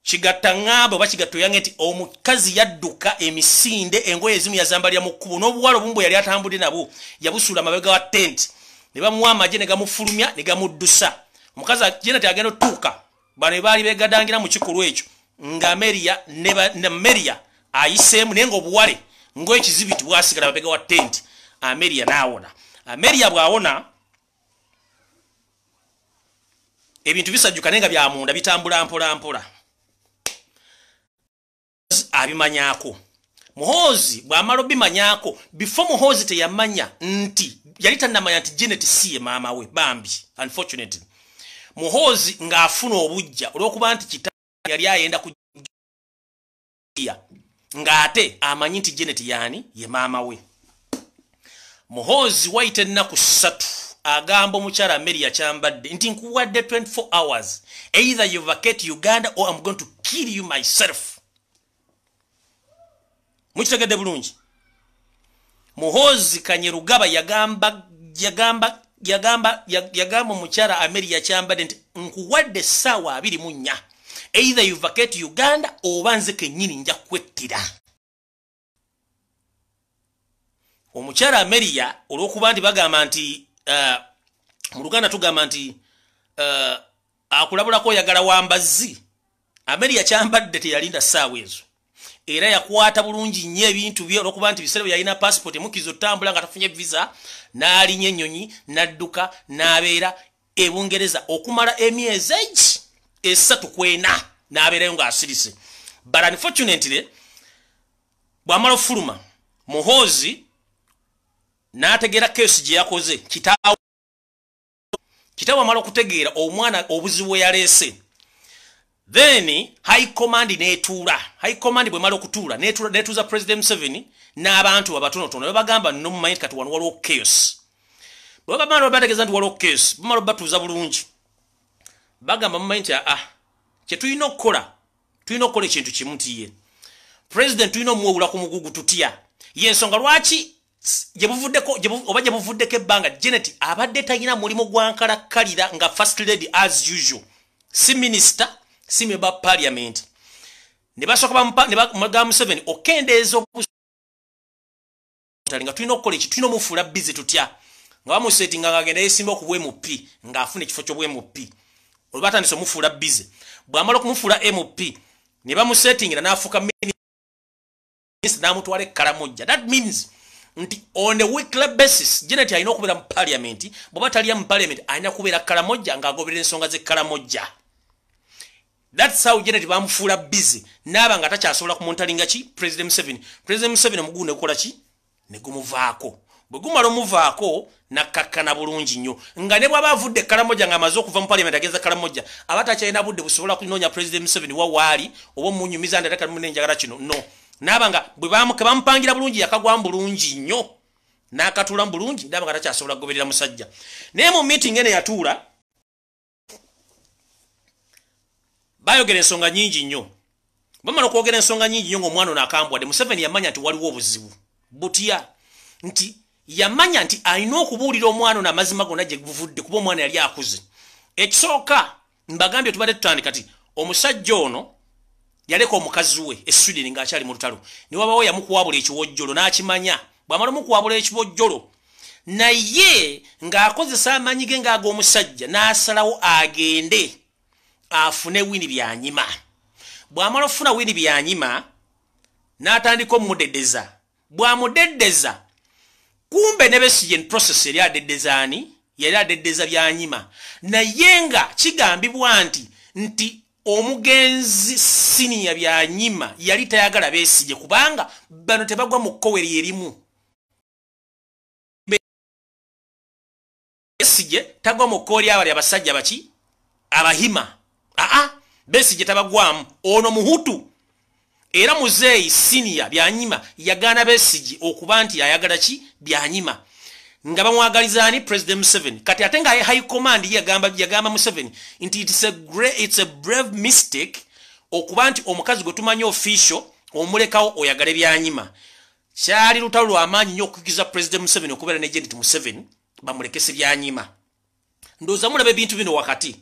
Kigatta ŋŋamba oba kigatta oyange nti omukazi yadduka emisinde, engoye ezimu yazambalira mu kkubo, n'obuwala obumu bwe yali atambudde nabwo yabusuula amabega wa tent, ne bamuwa amagye ne gamufulumya ne gamuddusa. Omukazi Janet agenda otuuka, bano baali begadangira mu kikolwa ekyo, nga Amelia ne Amelia ayiseemu, naye ng'obuwale ng'ekizibiti bwasigala mabega wa tent. Amelia n'awona. Amelia bw'awona, ebintu bisajjuka, naye nga byamunda bitambula mpola mpola. Abimanyaako Muhoozi bw'amala obimanyaako, before Muhoozi teyamanya nti, yali tannamanya nti Janet si ye maama we. Bambi, unfortunately, Muhoozi ng'afuna obujja olw'okuba nti kita yali ayenda ku ng'ate amanyi nti Janet yaani ye maama we. Muhoozi wayita ennaku 3, agamba omukyala Amelia Kyambadde nti nkuwadde 24 hours, either you vacate Uganda or I'm going to kill you myself. Mukitegedde bulungi? Muhoozi Kanyerugaba yagamba Yagamba omukyala Ameria Kyambadde nti nkuwadde essaawa 24, either you vacate Uganda oba nze kennyini nja kwettira. Omukyala Ameria olw'okuba nti bagamba nti mu Luganda tugamba nti akulabulako oyagala wambazzi, Ameria Kyambadde teyalinda ssaawa ezo, era yakwata bulungi nnyo ebintu bye olw'okuba nti biseera bye yalina passport emukkiriza otambula nga tafunye visa, n'alinnya ennyonyi n'adduka n'abeera e Bungereza okumala emyezi egi 3 ku 4, n'abeerayo ng'asirise. But unfortunately bw'amala ofuluma Muhoozi n'ategeera keesi gye yakoze. Kitaawe amala okutegeera omwana obuzibu bwe yaleese, then high command netuula. High command bwemala okutuula netuuza President Museveni n'abantu abatonotono, babagamba no mumanyi kati wano waliwo chaos. Bwe bamala bategeeza nti waliwo chaos, bamala batuuza bulungi, bagamba mumanyi nti kye tulina okukola, tulina okukola ekintu kimu nti ye president tulina omuwewula ku mugugu. Tutya? Yensonga lwaki gye buvuddeko oba gye buvuddeko ebbanga Janet abadde talina mulimu gwa nkalakkalira nga first lady as usual, si minister, si member parliament. Ne basooka bamugamba Museveni okendeeza nga tulina okukola eki, tulina omufuula busy. Tutya? Nga bamusetinga ng'agenda yesimba okuba MP, ng'afuna ekifo ky'obwa MP. Olwo batandise omufuula busy. Bw'amala okumufuula MP ne bamusetingira n'afuuka minisita, n'amutwala e Karamoja. That means nti on a weekly basis Janet alina okubeera mu parliament. Bw'aba talya mu parliament, alina kubeera Karamoja ng'agoberera ensonga z'e Karamoja. That's how Janet bamufuula busy, naaba nga takyasobola kumonitoringa ki President Museveni. President Museveni omugugu ne gukola ki? Ne gumuvaako. Bwe gumala omuvaako, nakkakkana bulungi nnyo, nga ne bw'aba avudde e Karamoja, ng'amaze okuva mu parliament agenza Karamoja, aba takyalina budde busobola kunoonya President Museveni wa waali oba omunyumiza nti ate munenjagala kino. No naaba nga bwe bamupangira bulungi, yakagwamu bulungi nnyo n'akatuulamu bulungi, naaba nga takyasobola kugoberera musajja. Naye mu meeting eno yatuula, bayogera ensonga nyingi nnyo. Bamala okwogera ensonga nyingi nnyo ng'omwana ono akambwadde, Museveni yamanya nti waliwo obuzibu. Butya? Nti yamanya nti alina okubuulira omwana ono amazima gonna gye buvudde, kuba omwana yali akuze. Ekisooka mbagambye, tubadde tutandika ti omusajja ono yaleka omukazi we e Sweden ng'akyali mu lutalo, ne wabawo yamukuwabula ekiwojjolo n'akimanya. Bw'amala omukuwabula ekiwojjolo, naye ng'akozesa amaanyi ge ng'ag'omusajja, n'asalawo agende afune Winnie Byanyima. Bw'amala okufuna Winnie Byanyima, n'atandika omudeddeza. Bw'amudeddeza, kumbe ne Besigye process yali adeddeza ani? Yali adeddeza Byanyima. Naye nga kigambibwa nti omugenzi siniya Byanyima yali tayagala Besigye, kubanga bano tebagwa mu kkoweri erimu. Besigye tagwa mu kkoweri abali abasajja baki Abahima. Aa, Besigye tabagwamu, ono Muhutu. Era muzeeyi siniya Byanyima yagaana Besigye okuba nti ayagala ki Byanyima, nga bamwagaliza ani? President Museveni. Kati ate nga high command yagamba Museveni nti it's a brave mistake okuba nti omukazi gwe tumanyi official omulekawo oyagale Byanyima. Kyali lutalo lw'amaanyi nnyo okukkiriza President Museveni okubeera ne Janet Museveni, bamulekese Byanyima. Ndowooza mulaba ebintu bino wakati.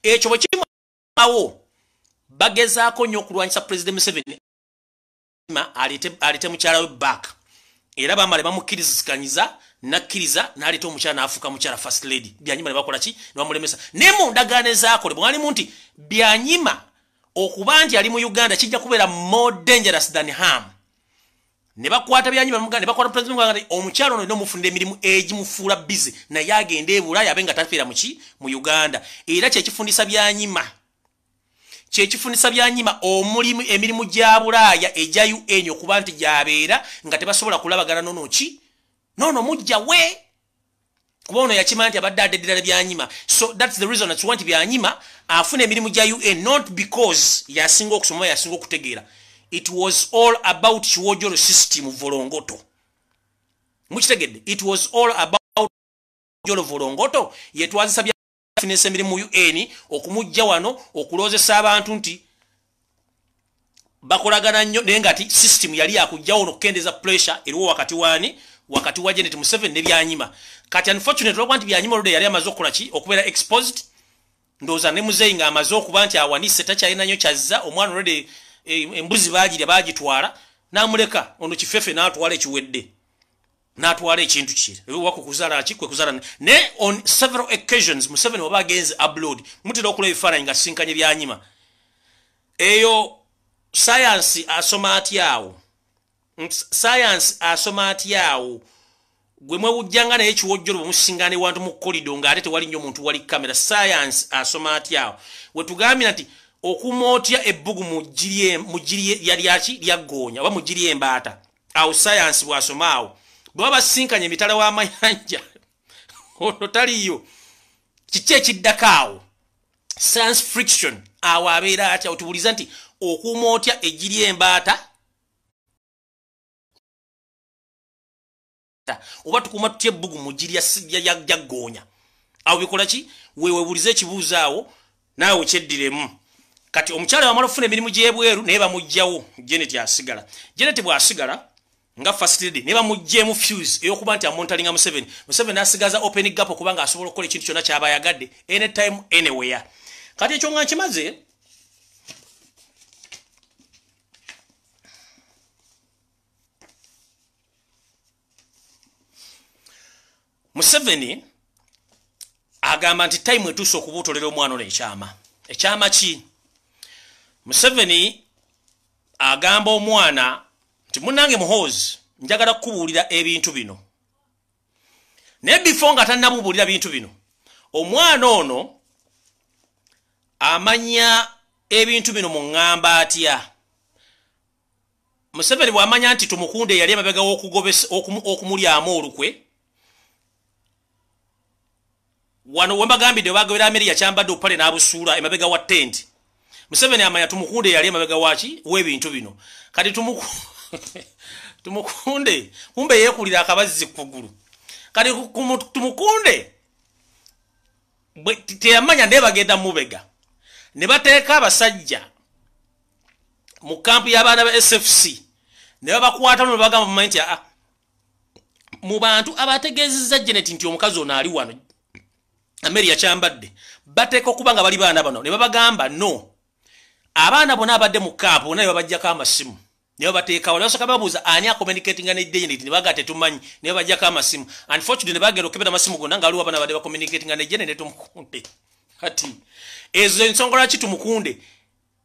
Ekyo bwe kimawo, bagezaako nnyo okulwanyisa President Museveni aleete mukyala we back. Era bamala bamukkirizikanyiza, nakkiriza n'aleeta omukyala, n'afuuka mukyala first lady. Byanyima ne bakola ki? Ne bamulemesa. Naye mu ndagaano ezaakolebwa mwalimu nti Byanyima okuba nti ali mu Uganda kijja kubeera more dangerous than harm. Ne bakwata Byanyima ne bakwata president nti omukyala ono olina omufunira emirimu egimufuula busy, naye agende e Bulaaya abe nga tafiira muki mu Uganda. Era kyekifundisa Byanyima, kyekifundisa Byanyima omulimu, emirimu gya Bulaaya egya UN, okuba nti gyabeera nga tebasobola kulabagana nono ki nono mujja we, kuba ono yakimanya nti abadde adeddera Byanyima. So that's the reason that's nti Byanyima afuna emirimu gya UN, not because yasinga okusoma, yasinga okutegeera. It was all about kiwojolo system volongoto. Mukitegedde? It was all about jolo volongoto. Yetwazisa byafunisa emirimu mu UN okumujja wano okuloozesa abantu nti bakolagana nnyo, naye nga ti system yali yakujjawo n'okukendeeza pressure eriwo wakati waani. Wakati wa Janet Museveni ne Byanyima. Kati unfortunately olwokuba nti Byanyima oludde yali amaze okukola ki? Okubeera exposed. Ndowooza ne muzeeyi ng'amaze okuba nti awanise, takyalina nnyo kyazza. Omwana olwedde embuzi baagirya, baagitwala, n'amuleka ono kifefe n'atwala ekiwedde, n'atwala ekintu kire wako kuzaala ki kwe kuzaala. Ne on several occasions Museveni waba agenze abroad, mutera okulaba ebifaananyi nga sinkanye Byanyima. Eyo science asoma atya awo? Science asoma atya awo? Gwe mwewujjanga naye ekiwojjolo bwe musingana ewantu mu kolido ng'ate tewali nnyo muntu, wali kamera, science asoma atya awo? Wetugambira nti okuuma otya ebbugu mu ggiri lyaki lyaggoonya oba mu ggiri embaata? Awo science bw'asoma awo, bwe baba basinkanye emitala w'amayanja, ono taliyo, kiki ekiddako awo? Science friction awo abeera atya? Otubuuliza nti okuuma otya eggiri embaata oba tukuuma tutya ebbugu mu ggiri lyaggoonya? Awo bikola ki? Weewebuuliza ekibuuzo awo naawe kyeddiremu. Kati omukyala wamala okufuna emirimu gy'ebweru, naye bamuggyawo, Janet asigala. Janet bw'asigala nga first lady, naye bamuggyemu fuse ey'okuba nti amonitoringa Museveni. Museveni asigaza open gap okubanga asobola okukola ekintu kyonna ky'aba ayagadde, anytime, anywhere. Kati ekyo nga nkimaze, Museveni agamba nti time etuuse okubuutolera omwana ono ekyama. Ekyama ki? Museveni agamba omwana nti munnange Muhoozi, njagala kukubuulira ebintu bino. Naye before nga tannabubuulira bintu bino, omwana ono amanya ebintu bino mu ŋŋamba atya? Museveni bw'amanya nti Tumukunde yali emabega okumulyamu olukwe, wano wembagambidde bagobera Ameria kyambadde obupale n'abusuula emabega wa tenti, Museveni amanya Tumukunde yali emabega waki w'ebintu bino. Kati Tumukunde kumbe yeekulira akabazzi ku kugulu. Kati Tumukunde teyamanya naye bagenda mubega ne bateeka abasajja mu kampu y'abaana ba SFC ne babakwata ne bagamba, mumanyi nti aa mu bantu abategeezezza Janet nti omukazi ono ali wano Ameria kyambadde bateeka okuba nga bali baana bano. Ne babagamba no, abaana bonna abadde mu kampu bonna ne babajjako amasimu ne babateekawo. Ne basooka babuuza ani acommunicatinga ne Janet, ne bagaa tetumanyi, ne babajjako amasimu. Unfortunately ne bagenda okukebera amasimu gonna nga waliwo abaana badde bacommunicatinga ne Janet ne Tumukunde. Kati ezo ensonga lwaki Tumukunde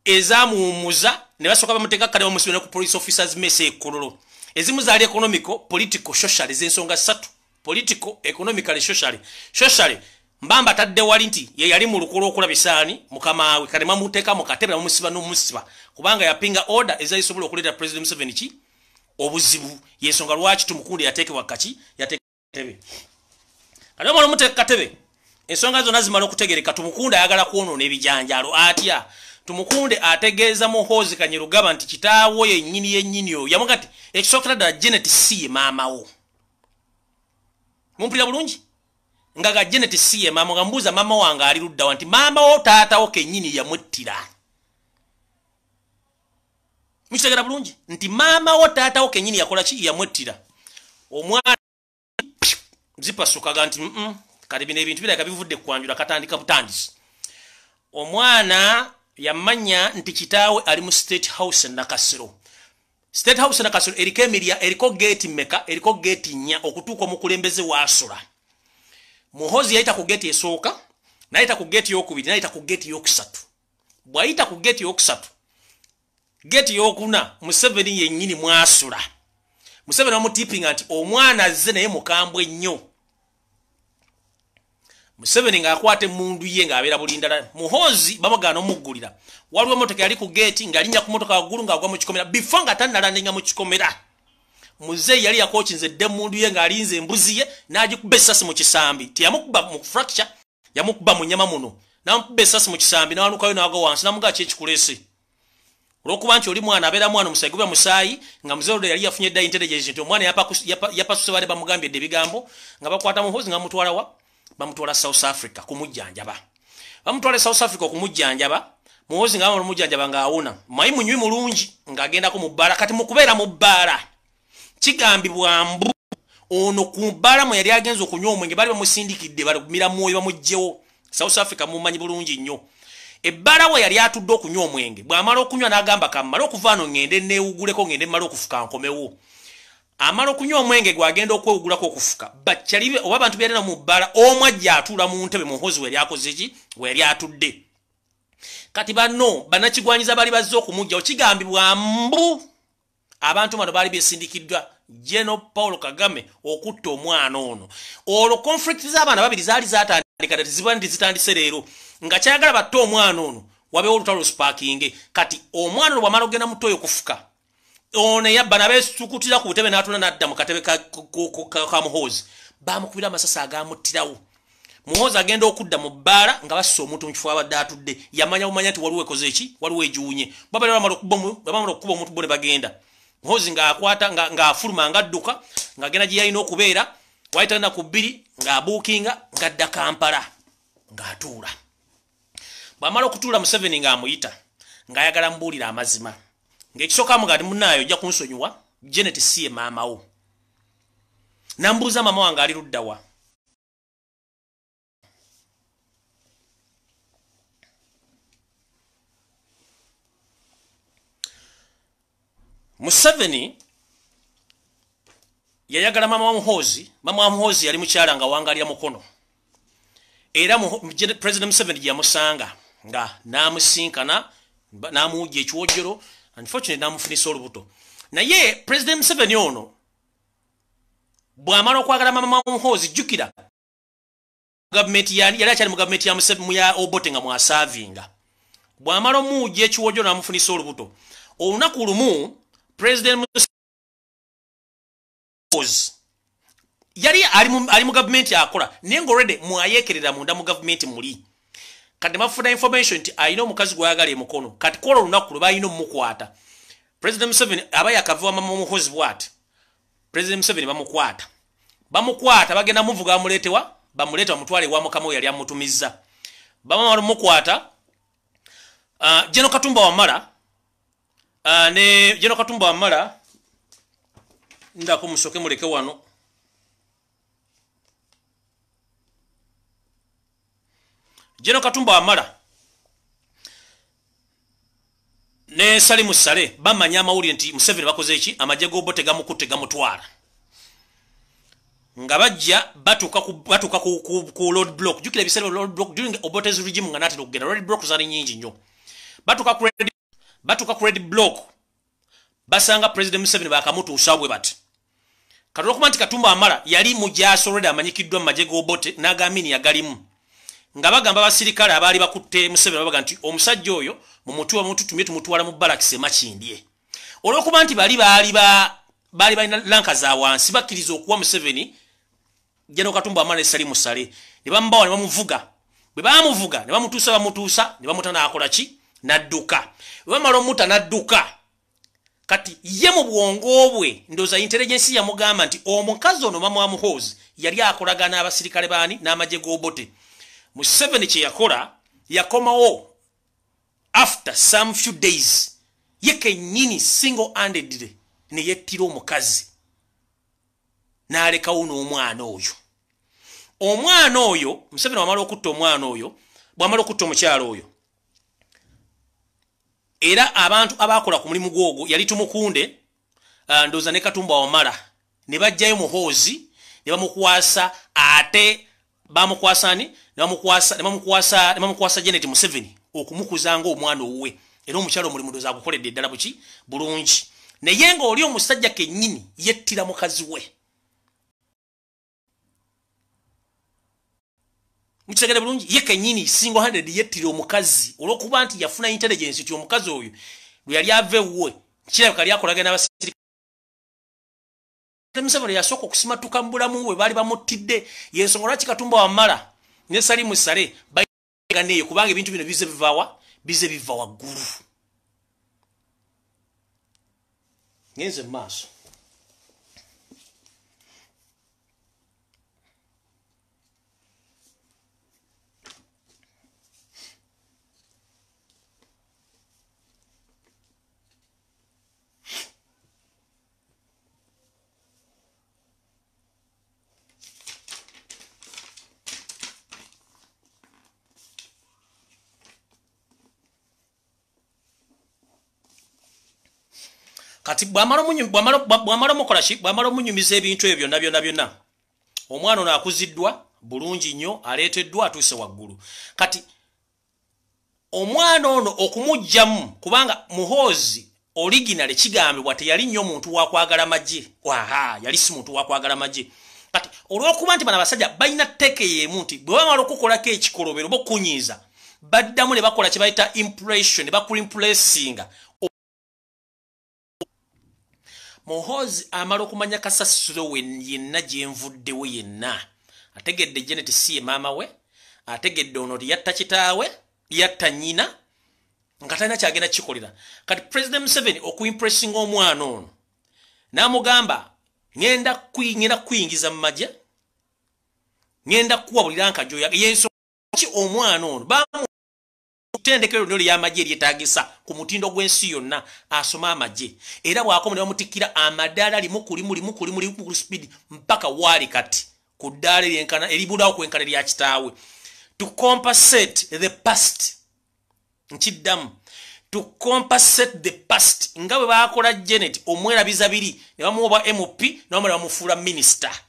ezamuwummuza ne basooka bamuteeka kale bamusibe ne ku police officers mess e Kololo. Ezimu zaali economical, political, social. Ez'ensonga ssatu: political, economically, socially. Socially mbamba tadde wali nti ye yali mu lukolo okulabisa ani mukama we. Kale bamuteeka mu katebe, bamusiba n'omusiba kubanga yapinga order ezayisobola okuleeta President Museveni ki obuzibu. Yensonga lwaki Tumukunde yateekebwa kaki yateekebe. Kale omala omuteeka katebe, ensonga zonna zimala okutegereka. Tumukunde ayagala kwonoona ebijanjaalo atya? Tumukunde ategeeza Muhoozi Kanyerugaba nti kitaawo yennyini yennyini oyo yamuga nti ekisookera ddala Janet si ye maamawo. Mumpulira bulungi? Nga ga Janet si ye maama, nga mbuuza maama wange ali luddawa, nti maama wo taatawo kennyini yamuttira. Mukitegera bulungi nti maama wo taatawo kennyini yakola ki? Yamwettira. Omwana zipasukaga nti kati bino ebintu birabika bivudde kwanjula, katandika butandisi. Omwana yamanya nti kitaawe ali mu State House Nakasero. State House Nakasero eriko emirya, eriko geeti meka? Eriko geeti nnya okutuuka omukulembeze waasula. Muhozi yayita ku geeti esooka, nayita ku geeti yokubiri, nayita ku geeti yokusatu. Bw'ayita ku geeti yokusatu, geeti yokuna Museveni yennyini mwasula. Museveni bamutipinga nti omwana azze naye mukambwe nnyo. Museveni ng'akwata emmundu ye ng'abeera bulindala. Muhoozi bamugaana omuggulira. Waliwo emotoka yali ku geeti, ng'alinnya ku motoka waggulu ng'agwa mu kikomera. Before nga tannalandinga mu kikomera, muzeeyi yali yakokinze dde emmundu ye ng'alinze embuzi ye, n'agikuba essasi mu kisambi. Teyamukuba mu fracture, yamukuba mu nnyama muno, n'amukuba essasi mu kisambi, n'awanukayo n'agwa wansi. N'amugaa ki ekikuleese? Olwokuba nti oli mwana abeera mwana, omusaayi guba musaayi. Nga muzeeyi olwo yali yafunye dda intelligence nti omwana yapasuse, baali bamugambye dde ebigambo. Nga bakwata Muhoozi nga bamutwala wa? Bamutwala South Africa kumujjanjaba. Bamutwala South Africa okumujjanjaba. Muhoozi nga bamala omujjanjaba ng'awona, mayi munywi mulungi, ng'agendako mu bbaala. Kati mu kubeera mu bbaala, kigambibwa mbu Ono ku bbala mwe yali agenze okunywa omwenge baali bamusindikidde balumira mwoyo bamuggyewo. South Africa mumanyi bulungi nnyo. Ebbala we yali atudde okunywa omwenge, bw'amala okunywa n'agamba kammale okuva ano ŋŋende neewuguleko, ŋŋende mmale okufuka nkomewo. Amala okunywa omwenge gwagenda okwewugulako okufuka, bakyalibe oba abantu byalina mu bbala, omu ajja atuula mu ntebe Muhoozi we yali akoze ki, we yali atudde. Kati banno bannakigwanyiza baali bazze okumuggyawo, kigambibwa mbu abantu bano baali beesindikiddwa General Paul Kagame okutta omwana ono. Olwo conflict z'abaana babiri zaali zatandika, teziba nti zitandise leero, nga kyayagala batte omwana ono wabeewo olutalo lusparkinge. Kati omwana ono bw'amala okugenda mu ttooyi okufuka, ono eyabba n'abeesukutira ku butebe n'atula n'adda mu katebe ka Muhoozi, baamukubira amasasi agaamuttirawo. Muhoozi agenda okudda mu bbaala nga bassa omuntu mu kifo abadde atudde, yamanya bumanya nti waliwo ekoze ki, waliwo egiwunye. Babalira bamala okukuba omuntu bo ne bagenda. Muhoozi ng'akwata ng'afuluma ng'adduka ng'agenda gye yalina okubeera, wayita ennaku bbiri ng'abuukinga ng'adda Kampala ng'atuula. Bw'amala okutuula Museveni ng'amuyita ng'ayagala mubuulira amazima. Ng'ekisooka amugamba nti munnaayo ojja kunsonyiwa, Janet si ye maama wo. Nambuuza maama wange ali ludda wa? Museveni yayagala maama wa Muhoozi. Maama wa Muhoozi yali mukyala nga wangalira mukono. Era President Museveni gye yamusanga nga n'amusinkana n'amuwujja ekiwojjolo, unfortunately n'amufunisa olubuto. Naye President Museveni ono bw'amala okwagala maama wa Muhoozi, jjukira gavumenti yali akyali mu gavumenti ya Museveni ya Obote nga mwasaavinga. Bw'amala omuwujja ekiwojjolo n'amufunisa olubuto, olunaku lumu President Muhoozi yali ali mu gavumenti akola, naye nga already mwayeekerera munda mu gavumenti muli. Kati bafuna information nti alina omukazi gw'ayagala emukono. Kati kola olunaku lwe balina omukwata. President Museveni aba yakava wa mama Muhoozi bw'ati. President Museveni bamukwata. Bamukwata bagenda muvuga bamuleetewa, bamuleeta bamutwale ewa mukama we yali amutumizza. Bamala omukwata, General Katumba Wamala, ne General Katumba Wamala ndako musoke muleke wano. General Katumba Wamala ne Salimu Saleh bamanya amawulire nti Museveni bakoze ki, amagye g'Obote gamukutte gamutwala. Nga bajja batuuka ku road block. Jjukira ebiseera road block during Obote's regime nga n'atera okugenda, road block zaali nnyingi nnyo. Batuuka ku red block, basanga President Museveni bakamutuusa bwe bati. Kati olwokuba nti Katumba Wamala yali mujaasi already amanyikiddwa mu magye g'Obote n'Agamini yagalimu, nga bagamba abasirikale abaali bakutte Museveni babaga nti omusajja oyo mumutuwe mututumye tumutwala mu barracks e Makindye. Olwokuba nti bali baali balina lanka za wansi, bakkiriza okuwa Museveni General Katumba Wamala ne Salimu Saleh, ne bamubawa ne bamuvuga. Bwe baamuvuga ne bamutuusa ne bamuta n'akola ki, n'adduka. Bwe bamala omuta n'adduka, kati ye mu bwongo bwe ndowooza intelligence yamugamba nti omukazi ono mama wa Muhoozi yali akolagana n'abasirikale baani n'amagye g'Obote. Museveni kye yakola, yakomawo after some few days ye kennyini single handedly ne yettira omukazi n'alekawo n'omwana oyo. Omwana oyo Museveni bw'amala okutta omwana oyo, bw'amala okutta omukyala oyo, era abantu abakola ku mulimu gwogwo yali Tumukunde, ndowooza ne Katumba Wamala, ne bajjayo Muhoozi ne bamukwasa, ate bamukwasa ani? Ne bamukwasa Janet Museveni okumukuza ng'omwana owuwe. Era omukyala omulimu ndowooza agukoledde ddala buki bulungi. Naye ng'oli omusajja kennyini yettira mukazi we. Mukitegere bulungi, ye kennyini single handed yettira omukazi olw'okuba nti yafuna intelligence nti omukazi oyo lwe yali ava ewuwe kirabika yali akolagana n'abasirikale. Museveni yasooka okusimatuka mu bulamu bwe baali bamuttidde. Y'ensonga lwaki Katumba Wamala ne Salimu Saleh bayigana eyo, kubanga ebintu bino bize biva wa? Bize biva waggulu. Ngenze mu maaso. Kati bwamala omukola ki, bwamala omunyumiza ebintu ebyo byonna byonna byonna, omwana ono akuziddwa bulungi nnyo, aleeteddwa, atuuse waggulu. Kati omwana ono okumuggyamu, kubanga Muhoozi original kigambibwa teyali nnyo muntu wa kwagala magye, aha, yali si muntu wa kwagala magye. Kati olw'okuba nti bano abasajja balina tteeke y'emu nti bwe bamala okukolako ekikolobero oba okunyiiza, baddamu ne bakola kye bayita impression, ne bakuimpressinga. Muhoozi amala okumanya kasasiro we yenna gyenvuddewo yenna, ategedde Janet si ye maama we, ategedde ono yatta kitaawe, yatta nnyina, nga talina kyagenda kikolera. Kati President Museveni okuimpressinga omwana ono n'amugamba, ŋŋenda kuyingiza mu magye, ŋŋenda kukuwa bulira nkajoya. Yensonga ki omwana ono bamutendekero lino ly'amagye eryetaagisa ku mutindo gw'ensi yonna, asome amagye, era bw'akoma ne bamutikkira amadaala limu ku limu, limu ku limu, limu ku speed, mpaka waali kati ku ddaala eryenkana eribulawo kwenkana erya kitaawe, to compensate the past. Nkiddamu, to compensate the past, nga bwe baakola Janet omwerabiza biri ne bamuwa bwa MP ne bamala bamufuula minisita.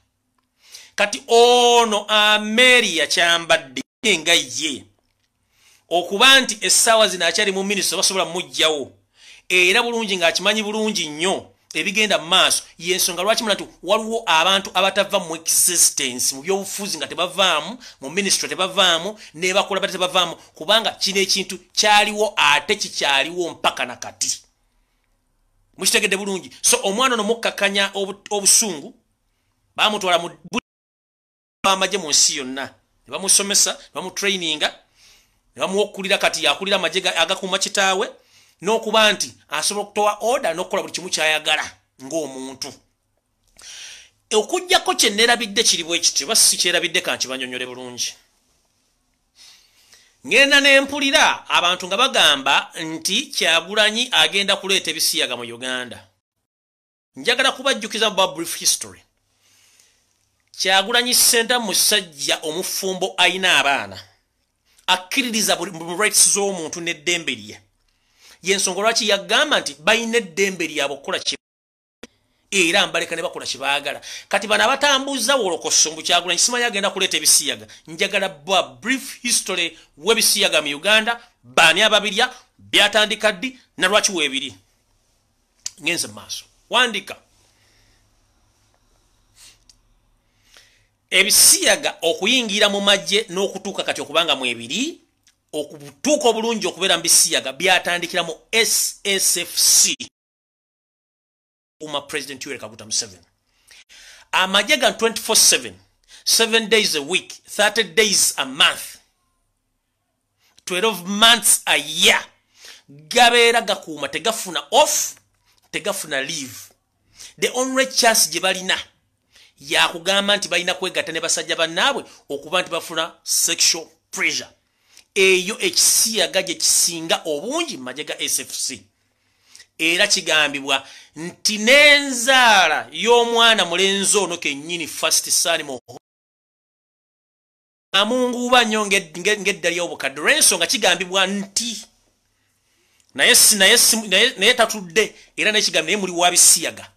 Kati ono Ameria Kyambadde nga ye okuba nti essaawa zino akyali mu minisita, basobola mumuggyawo, era bulungi ng'akimanyi bulungi nnyo ebigenda mu maaso. Yensonga lwaki mula nti waliwo abantu abatava mu existence mu byobufuzi nga tebavaamu, mu ministry tebavaamu, nebakola bata tebavaamu, kubanga kino ekintu kyaliwo ate kikyaliwo mpaka na kati. Mukitegedde bulungi? So omwana ono mukkakanya obusungu, bamutwala mu amagye mu nsi yonna, ne bamusomesa, ne bamutraininga, ne bamuwa okukulira. Kati yakulira amagye agakuuma kitaawe, n'okuba nti asobola okutowa order n'okukola buli kimu kyayagala ng'omuntu. Okugjako kye neerabidde kiri bwe kiti, oba si kyerabidde, kankibanyonyole bulungi. Ŋŋenda ne mpulira abantu nga bagamba nti Kyagulanyi agenda kuleeta ebisiyaga mu Uganda. Njagala kubajjukiza mu brief history. Kyagulanyi Ssentamu musajja omufumbo, ayina abaana, akkiririza mu rights z'omuntu n'eddembe lye. Yensonga lwaki yagamba nti balina eddembe lyabwe okukola, era mbaleka ne bakola kyebaagala. Kati bano abatambuza wolokoso mbu Kyagulanyi simanyi agenda kuleeta ebisiyaga, njagala bwa brief history w'ebisiyaga mu Uganda, baani ababirya, byatandika ddi, na lwaki weebiri. Ngenze mu maaso, wandika. Ebisiyaga okuyingira mu magye n'okutuuka kati okubanga mu ebiri, okutuuka obulungi okubeera mu bisiyaga, byatandikira mu SSFC uma President Yoweri Kaguta Museveni. Amagye ga 24/7, 7 days a week, 30 days a month, 12 months a year, gabeera gakuuma, tegafuna off, tegafuna leave. The only chance gye balina yakugamba nti balina kwegatta ne basajja bannaabwe okuba nti bafuna sexual pressure. Eyo ekisiyaga gye kisinga obungi mu magye ga SFC. Era kigambibwa nti n'enzaala y'omwana mulenzi ono kennyini, first son, amunguuba nnyo ng'edda ly'obukadde, olw'ensonga kigambibwa nti naye tatudde, era nekigambo naye muli wa bisiyaga.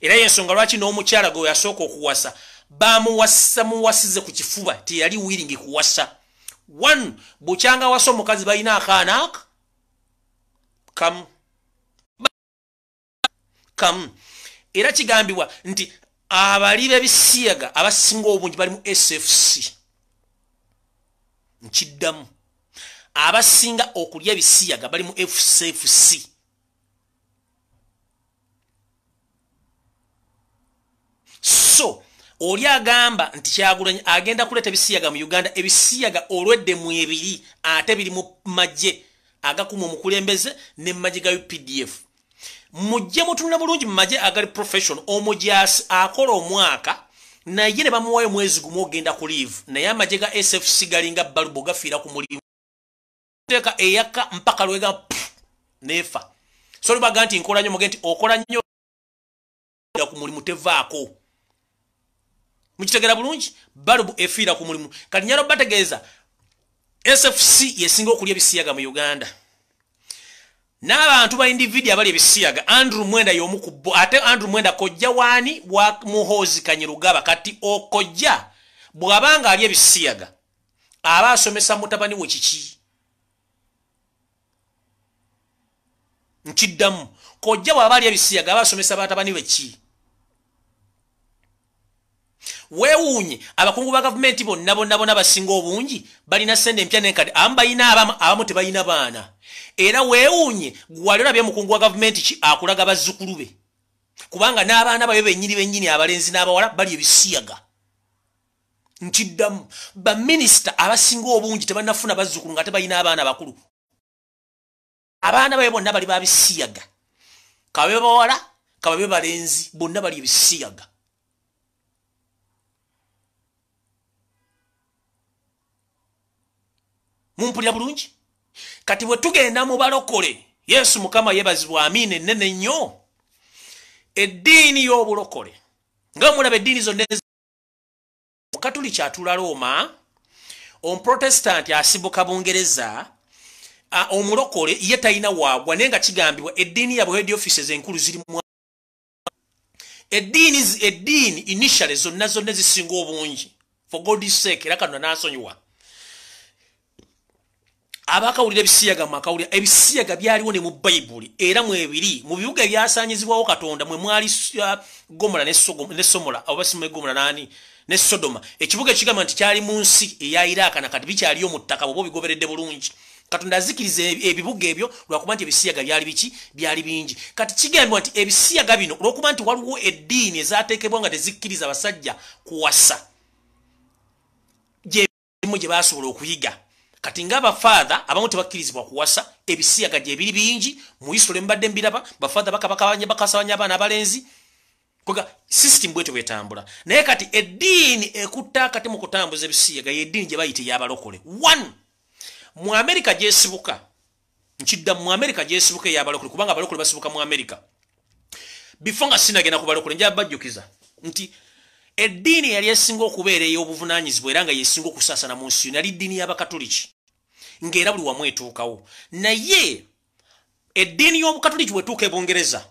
Era yensonga lwaki n'omukyala gwe yasooka okuwasa bamuwasa muwasize ku kifuba, teyali willing kuwasa. One, bukyanga wasa omukazi balina akaana aka kamu kamu. Era kigambibwa nti abali b'ebisiyaga abasinga obungi bali mu SFC. Nkiddamu, abasinga okulya ebisiyaga bali mu SFC. So oli agamba nti Kyagulanyi agenda kuleeta ebisiyaga mu Uganda, ebisiyaga olwedde mu ebiri, ate biri mu magye agakuma omukulembeze ne magye ga UPDF. Mujje mutunula bulungi mu magye agali professional, omujaasi akola omwaka naye ne bamuwayo mwezi gumu ogenda ku leave, naye amagye ga SFC galinga balubo, gafiira ku mulimu, teeka eyaka mpaka lwega nefa. So libaga nti nkola nnyo, muge nti okola nnyo ku mulimu, tevaako. Mukitegera bulungi? Balubu efiira ku mulimu. Kati nyalo bategeeza SFC yesinga okulya ebisiyaga mu Uganda. N'abantu ba individual abali ebisiyaga, Andrew Mwenda y'omu ku bo. Ate Andrew Mwenda kojja waani? Wa Muhoozi Kanyirugaba. Kati okojja bw'abanga ali ebisiyaga, aba asomesa mutabani we kiki? Nkiddamu, kojja bw'aba ali ebisiyaga, aba asomesa batabani we ki? Weewuunye abakungu ba gavumenti bonna bonna bonna basinga obungi balina sente empya n'enkadde. Abamu balina, abamu tebalina baana. Era weewuunye, gwali olabye mukungu wa gavumenti ki akulaga bazzukulu be? Kubanga n'abaana babe bennyini bennyini, abalenzi n'abawala, bali ebisiyaga. Nkiddamu, baminisita abasinga obungi tebannafuna bazzukulu nga tebalina abaana bakulu. Abaana babe bonna bali babisiyaga, kababe bawala kababe balenzi, bonna bali ebisiyaga. Mumpulira bulungi? Kati bwe tugenda mu balokole, Yesu Mukama yeebazibwa, amiina ennene nnyo. Eddiini y'obulokole, nga mulaba eddiini zonna, Mukatuliki atula Rooma, Omuprotestanti asibuka Bungereza, omulokole ye talina waagwa. Naye nga kigambibwa eddiini yabwe head offices enkulu ziri mu eddiini initially zonna zonna zisinga obungi, for God's sake, era kano nansonyiwa abakawulira ebisiyaga. Mwakawulira ebisiyaga byaliwo ne mu Bayibuli, era mwebiri mu bibuga ebyasanyizibwawo Katonda, mwe mwali Gomola ne Somola, oba simu Gomola nani ne Sodoma, ekibuga ekigamba nti kyali mu nsi eya Iraaka, na kati bikyaliyo mu ttaka bw'oba obigoberedde bulungi. Katonda azikiriza ebibuga ebyo lwakuba nti ebisiyaga byali biki? Byali bingi. Kati kigambibwa nti ebisiyaga bino, olwokuba nti waliwo eddiini ezateekebwa nga tezikkiriza basajja kuwasa, gyemu gye basobola okuyiga. Kati ng'abafaatha abamu tebakkirizibwa kuwasa, ebisiyaga gye biri bingi. Mu history mbadde mbiraba, bafaatha bakabakabanya, bakasabanya abaana abalenzi. Koga system bwetyo bwetambula. Naye kati eddiini ekutta akati mu kutambuza ebisiyaga ye eddiini gye bayita ey'abalokole. One, mu Amerika gyesibuka. Nkidda, mu Amerika gyesibuka ey'abalokole, kubanga abalokole basibuka mu Amerika. Before nga sinagenda ku balokole, njaba bajjukiza nti eddiini eyali esinga okubeera ey'obuvunaanyizibwa era nga yesinga okusaasana mu nsi yonna yali ddiini y'Abakatuliki, ng'era buli wamu etuukawo. Naye eddiini y'Obukatuliki bwetuuka e Bungereza,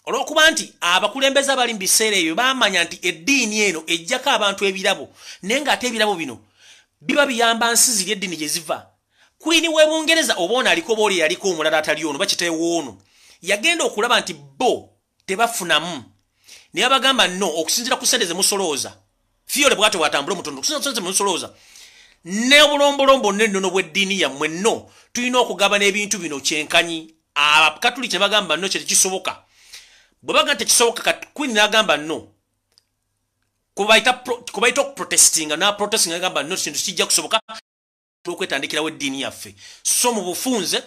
olw'okuba nti abakulembeze abali mu biseera ebyo baamanya nti eddiini eno ejjako abantu ebirabo, naye ng'ate ebirabo bino biba biyamba nsi ziri eddiini gye ziva, Queen w'e Bungereza, oba ono aliko oba oli yaliko omulala atali ono, bakiteewo ono, yagenda okulaba nti bo tebafunamu, naye abagamba no okusinziira ku ssente ze musolooza, fiyole bwatyo bwatambula omutono, okusinziira ku ssente ze musolooza n'obulombolombo n'ennono bw'eddiini yammwe, nno tulina okugabana ebintu bino kyenkanyi. Abakatuliki ne bagamba no, kye tekisoboka. Bwe bagamba tekisoboka, kati Queen n'agamba no, kubayita okuprotestinga, n'aprotestinga, agamba no, kintu kijja kusoboka okwetandikirawo eddiini yaffe. So mu bufunze,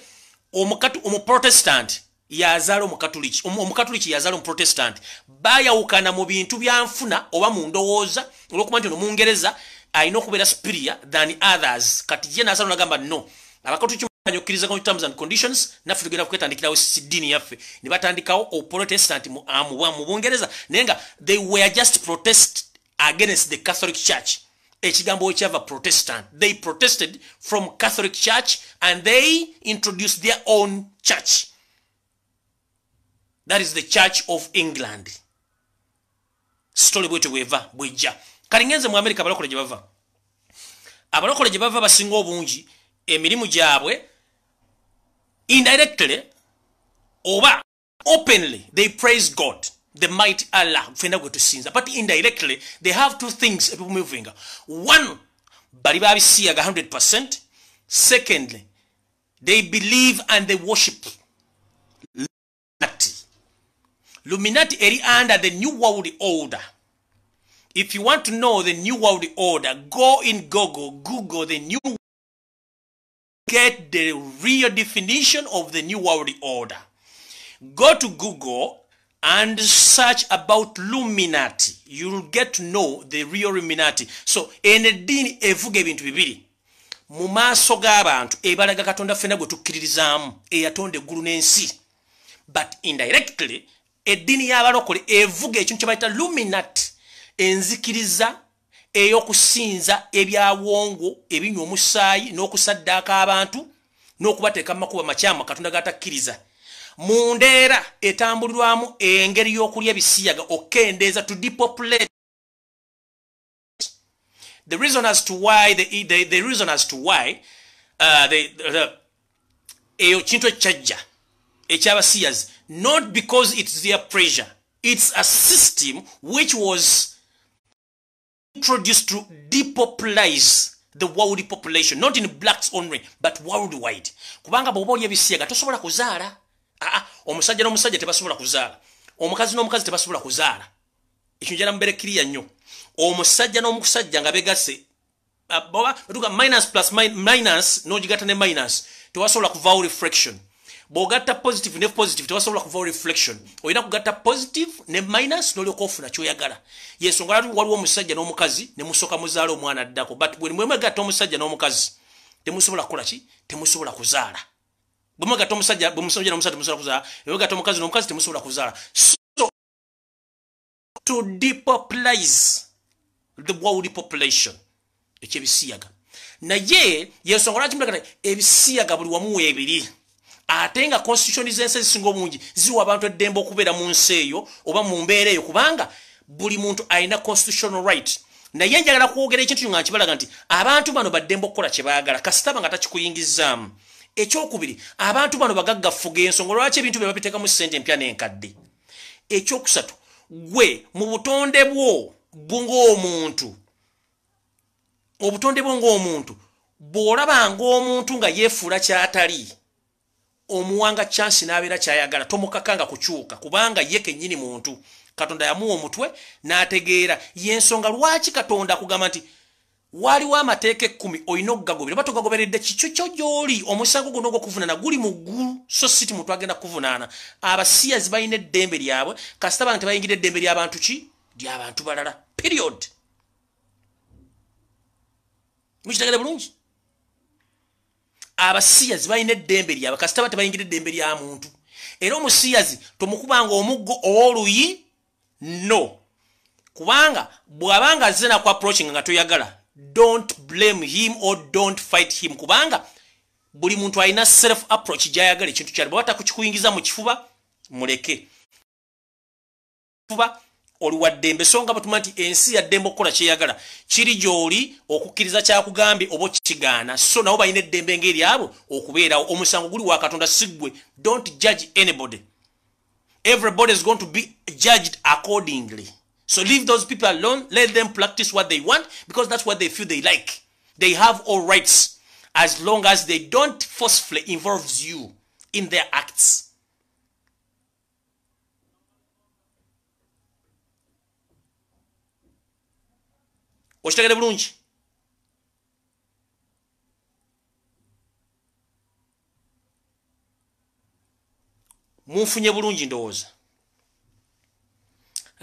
Omuprotestant yazaala Omukatuliki, Omukatuliki yazaala Omuprotestant. Bayawukana mu bintu byanfuna oba mu ndowooza, olwokuba nti ono Mungereza alina okubeera superior than others. Kati ye nasala nagamba no, Abakatuliki okkiriza terms and conditions, naffe tugenda kwetandikirawo ddiini yaffe. Ne batandikawo Oprotestant mu Bungereza, naye nga they were just protest against the Catholic Church. Ekigambo wekyava Protestant, they protested from Catholic Church and they introduced their own church, that is the Church of England. Story bwetyo bweva bwejja. Kali ngenze mu America, abalokole gye bava, abalokole gye bava basinga obungi emirimu gyabwe indirectly oba openly they praise God the mighty Allah, fena gwe tusinza, but indirectly they have two things moving. One, bali babisiyaga 100%. Secondly, they believe and they worship Illuminati. Illuminati eri under the New World Order. If you want to know the New World Order, go in Google, google the new, get the real definition of the New World Order. Go to Google and search about Illuminati, you'll get to know the real Illuminati. So eno eddiini evuga ebintu bibiri mu maaso g'abantu: ebalaga Katonda ffena gwe tukkiririzaamu eyatonda eggulu n'ensi, but indirectly eddiini y'abalokole evuga ekintu kye bayita Illuminati, enzikiriza ey'okusinza ebyawongo ebinywa omusaayi n'okusaddaaka abantu. N'okubateeka mu makubo makyamu Katonda g'atakkiriza. Mu ndeera etambulirwamu engeri y'okulya ebisiyaga okukendeeza, to depopulate. The reason as to why the reason as to why the eyo kintu ekyajja ekyabasiyazi, not because it's their pressure, it's a system which was introduced to depopulize the world population, not in blacks only but worldwide. Kubanga bw'oba olya ebisiyaga tosobola kuzaala. Aa, omusajja n'omusajja tebasobola kuzaala, omukazi n'omukazi tebasobola kuzaala. Ekyo njala mubeere kiriya nnyo. Omusajja n'omusajja nga begasse, batuga minus plus minus, n'ogigatta ne minus, tewasobola kuvaawo reflection. Bw'ogatta positive ne positive, tewasobola kuvaawo reflection. Olina kugatta positive ne minus n'olyoka ofuna ky'oyagala. Yensonga lwaki waliwo omusajja n'omukazi ne musooka muzaala omwana addako. But bwe mwegatta omusajja n'omukazi, temusobola kukola ki? Temusobola kuzaala. Bwe mwegatta omusajja, bwe musajja n'omusajja, temusobola kuzaala. Bwe mwegatta omukazi n'omukazi, temusobola kuzaala. So to depopulize the world population, ekyebisiyaga. Naye yensonga lwaki mulagala ebisiyaga buli wamu weebiri, ate nga constitution z'ensi ezisinga obungi ziwa abantu eddembe okubeera mu nsi eyo oba mu mbeera eyo, kubanga buli muntu alina constitutional right. Naye njagala kwogera ekintu nga nkibalaga nti abantu bano baddembe okukola kye baagala, kasitaba nga takikuyingizaamu. Ekyokubiri, abantu bano bagaggafuga, ensonga lwaki ebintu bye babiteekamu ssente empya n'enkadde. Ekyokusatu, gwe mu butonde bwo ng'omuntu, obutonde bwo ng'omuntu, bw'olaba ng'omuntu nga yeefuula ky'atali, omuwanga chance n'abeera ky'ayagala, tomukakanga kukyuka, kubanga ye kennyini muntu. Katonda yamuwa omutwe n'ategeera. Y'ensonga lwaki Katonda akugamba nti waliwo amateeka 10 olina okugagobera. Oba togagoberedde, kikyo kyo gy'oli, omusango guno ogw'okuvunaana guli mu ggulu, so si ti muntu agenda kuvunaana. Abasiyazi balina eddembe lyabwe, kasita banga tebayingira eddembe ly'abantu ki ly'abantu balala, period. Mukitegere bulungi. Abasiyazi balina eddembe lyabwe, kasita tebayingira eddembe lya muntu. Era omusiyazi tomukubanga omuggo ow'oluyi, no, kubanga bw'abanga azze naku approaching nga toyagala, don't blame him or don't fight him, kubanga buli muntu alina self approach gy'ayagala ekintu kyali. Bw'aba takukikuyingiza mu kifuba, muleke fuba, oli wa ddembe. So nga batuma nti ensi ya ddembe okukola kyeyagala, kiri gy'oli okukkiriza kyakugambye oba okigaana. So nabo balina eddembe ng'eryabo okubeerawo. Omusango guli wa Katonda, si ggwe. Don't judge anybody. Everybody is going to be judged accordingly. So leave those people alone. Let them practice what they want, because that's what they feel they like. They have all rights, as long as they don't forcefully involve you in their acts. Okitegere bulungi. Munfunye bulungi ndowooza.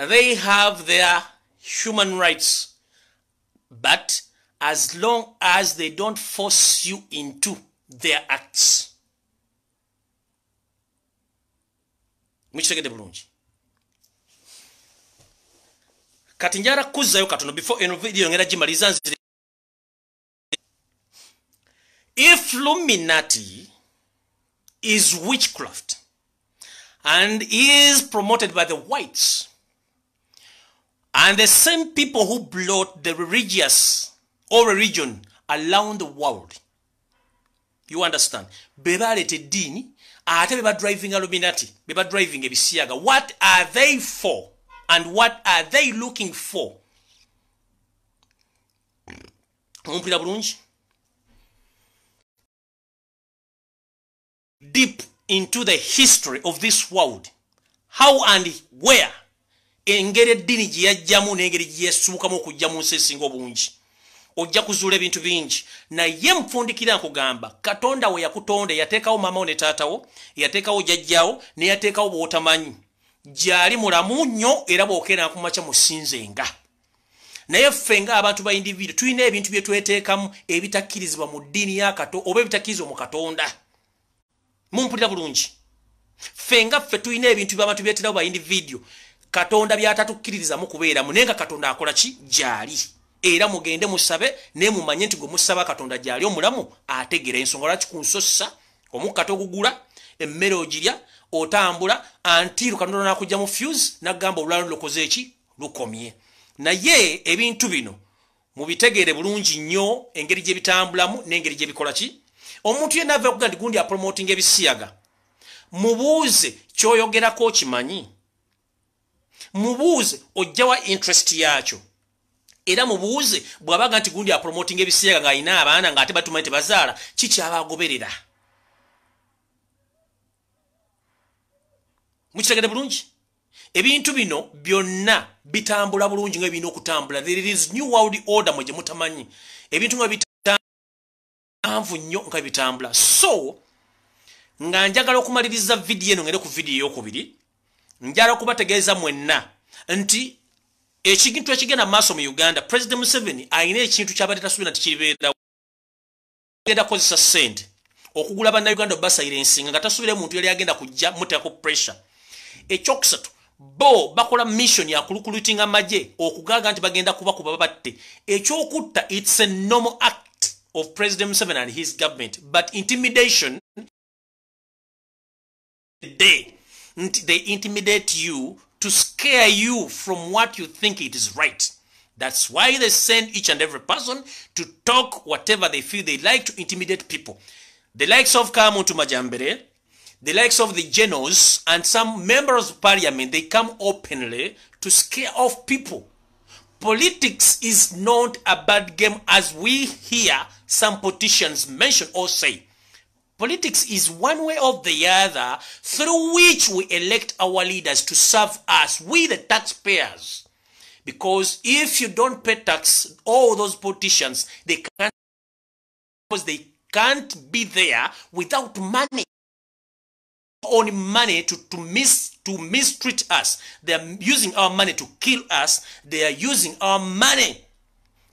They have their human rights, but as long as they don't force you into their acts. Mukitegedde bulungi. Kati njala kuzzayo katono before eno video ngenda gimaliza nzire. If Illuminati is witchcraft and is promoted by the whites and the same people who brought the religious or religion around the world, you understand, be baleeta eddiini, ate be ba driving Illuminati, be ba driving ebisiyaga, what are they for and what are they looking for? Mumpulira bulungi. Deep into the history of this world, how and where engeri eddiini gye yajjamu n'engeri gye yeesuukamu okujja mu nsi esinga obungi, ojja kuzuula ebintu bingi. Naye nfundikira nkugamba, Katonda we yakutonda, yateekawo maama wo ne taatawo, yateekawo jjajjaawo, ne yateekawo bw'otamanyi. Gyali mulamu nnyo, era bw'okeera ku makya musinzenga. Naye ffe ng'abantu ba individual tulina ebintu bye tweteekamu ebitakkirizibwa mu ddiini ya Kato oba ebitakkirizibwa mu Katonda. Mumpulira bulungi. Ffe nga ffe tulina ebintu by'abantu byeterawo ba individual Katonda by'atatukkiririzamu kubeeramu, naye nga Katonda akola ki? Gyali. Era mugende musabe, naye mumanye nti gwe musaba Katonda gyali omulamu, ategeera. Ensonga lwaki ku nsossa Omukka togugula, emmere ogirya, otambula until Katonda n'akujja mu fuse n'agamba olulalo lukoze eki, lukomye. Naye ebintu bino mubitegeere bulungi nnyo engeri gye bitambulamu n'engeri gye bikola ki. Omuntu yenna ava okuga nti gundi apromotinga ebisiyaga, mubuuze ky'oyogerako okimanyi, mubuuze ojjawa interest yakyo, era mubuuze bw'abaga nti gundi apromotinga ebisiyaga ng'alina abaana ng'ate batumanyi tebazaala, kikyabagoberera. Mukitegedde bulungi? Ebintu bino byonna bitambula bulungi nga birina okutambula. There is new world order mwe gye mutamanyi. Ebintu nga bitanvu nnyo nga bitambula. So nga njagala okumaliriza vidiyo eno, ngende ku vidiyo eyokubiri, njagala okubategeeza mwenna nti ekintu ekigenda mu maaso mu Uganda, President Museveni alina ekintu ky'abadde tasuubira nti kiribeerawo. Agenda kukozesa ssente okugula bannayuganda obasayira ensinga nga tasuubira muntu yali agenda kujja muteekako pressure. Ekyokusatu, bo bakola mission ya kulukulutinga amagye okugaga nti bagenda kubakuba babatte. Ekyokutta, it's a normal act of President Museveni and his government, but intimidation, they intimidate you to scare you from what you think it is right. That's why they send each and every person to talk whatever they feel they like to intimidate people. The likes of Kamuntu Majambere, the likes of the generals and some members of parliament, they come openly to scare off people. Politics is not a bad game as we hear some politicians mention or say. Politics is one way or the other through which we elect our leaders to serve us, we the taxpayers. Because if you don't pay tax, all those politicians, they can't be there without money. Own money to mistreat us. They are using our money to kill us. They are using our money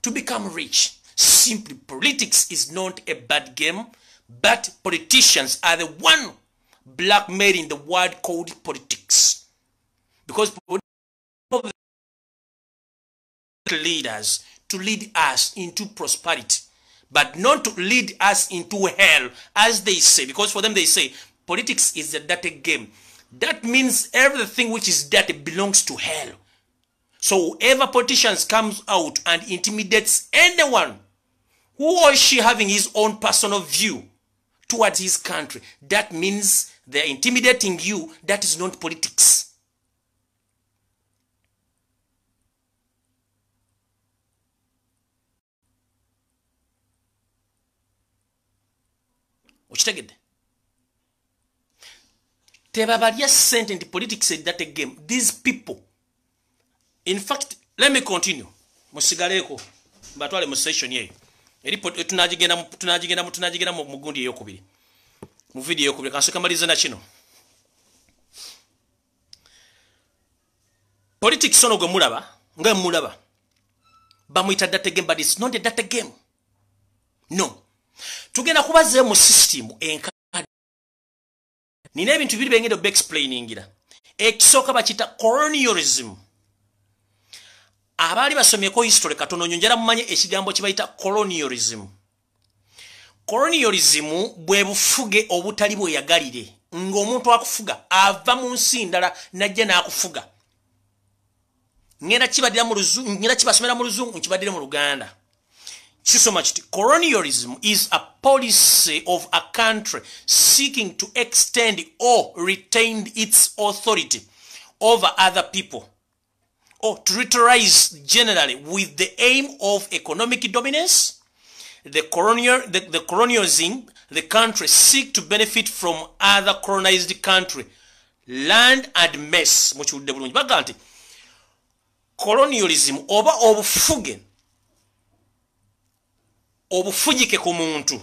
to become rich. Simply, politics is not a bad game, but politicians are the one blackmailing the word called politics. Because leaders to lead us into prosperity, but not to lead us into hell, as they say. Because for them, they say politics is a dirty game. That means everything which is dirty belongs to hell. So whoever politicians comes out and intimidates anyone who or she having his own personal view towards his country, that means they're intimidating you. That is not politics. Okitegedde? Tebabalya ssente nti politics is that a game. These people, in fact, let me continue. Musigaleko mbatwale mu session yeyo. Eri tunagigenda mu gundi eyokubiri, mu video eyokubiri. Kansooke malize na kino. Politics ono gwe mulaba, nga mulaba bamuyita data game, but it's not a data game. No, tugenda kubaze mu system enka. Nina ebintu biri bengenda explainingira. Ekisooka bakita colonialism. Abaali basomyeko history katono nyonjera mumanye ekigambo kye bayita colonialism. Colonialism bwe bufuge obutali bweyagalire, ng'omuntu akufuga ava mu nsi ndala najja n'akufuga. Ngenda kibadira mu luzungu, ngenda kibasomera mu luzungu, nkibadire mu Luganda. Kisoma kiti, colonialism is a policy of a country seeking to extend or retain its authority over other people, or to territorize generally with the aim of economic dominance. The colonialism, the country seek to benefit from other colonized country, land and mess. Mukiwulidde bulungi. Bagamba nti colonialism oba obufuge obufugike ku muntu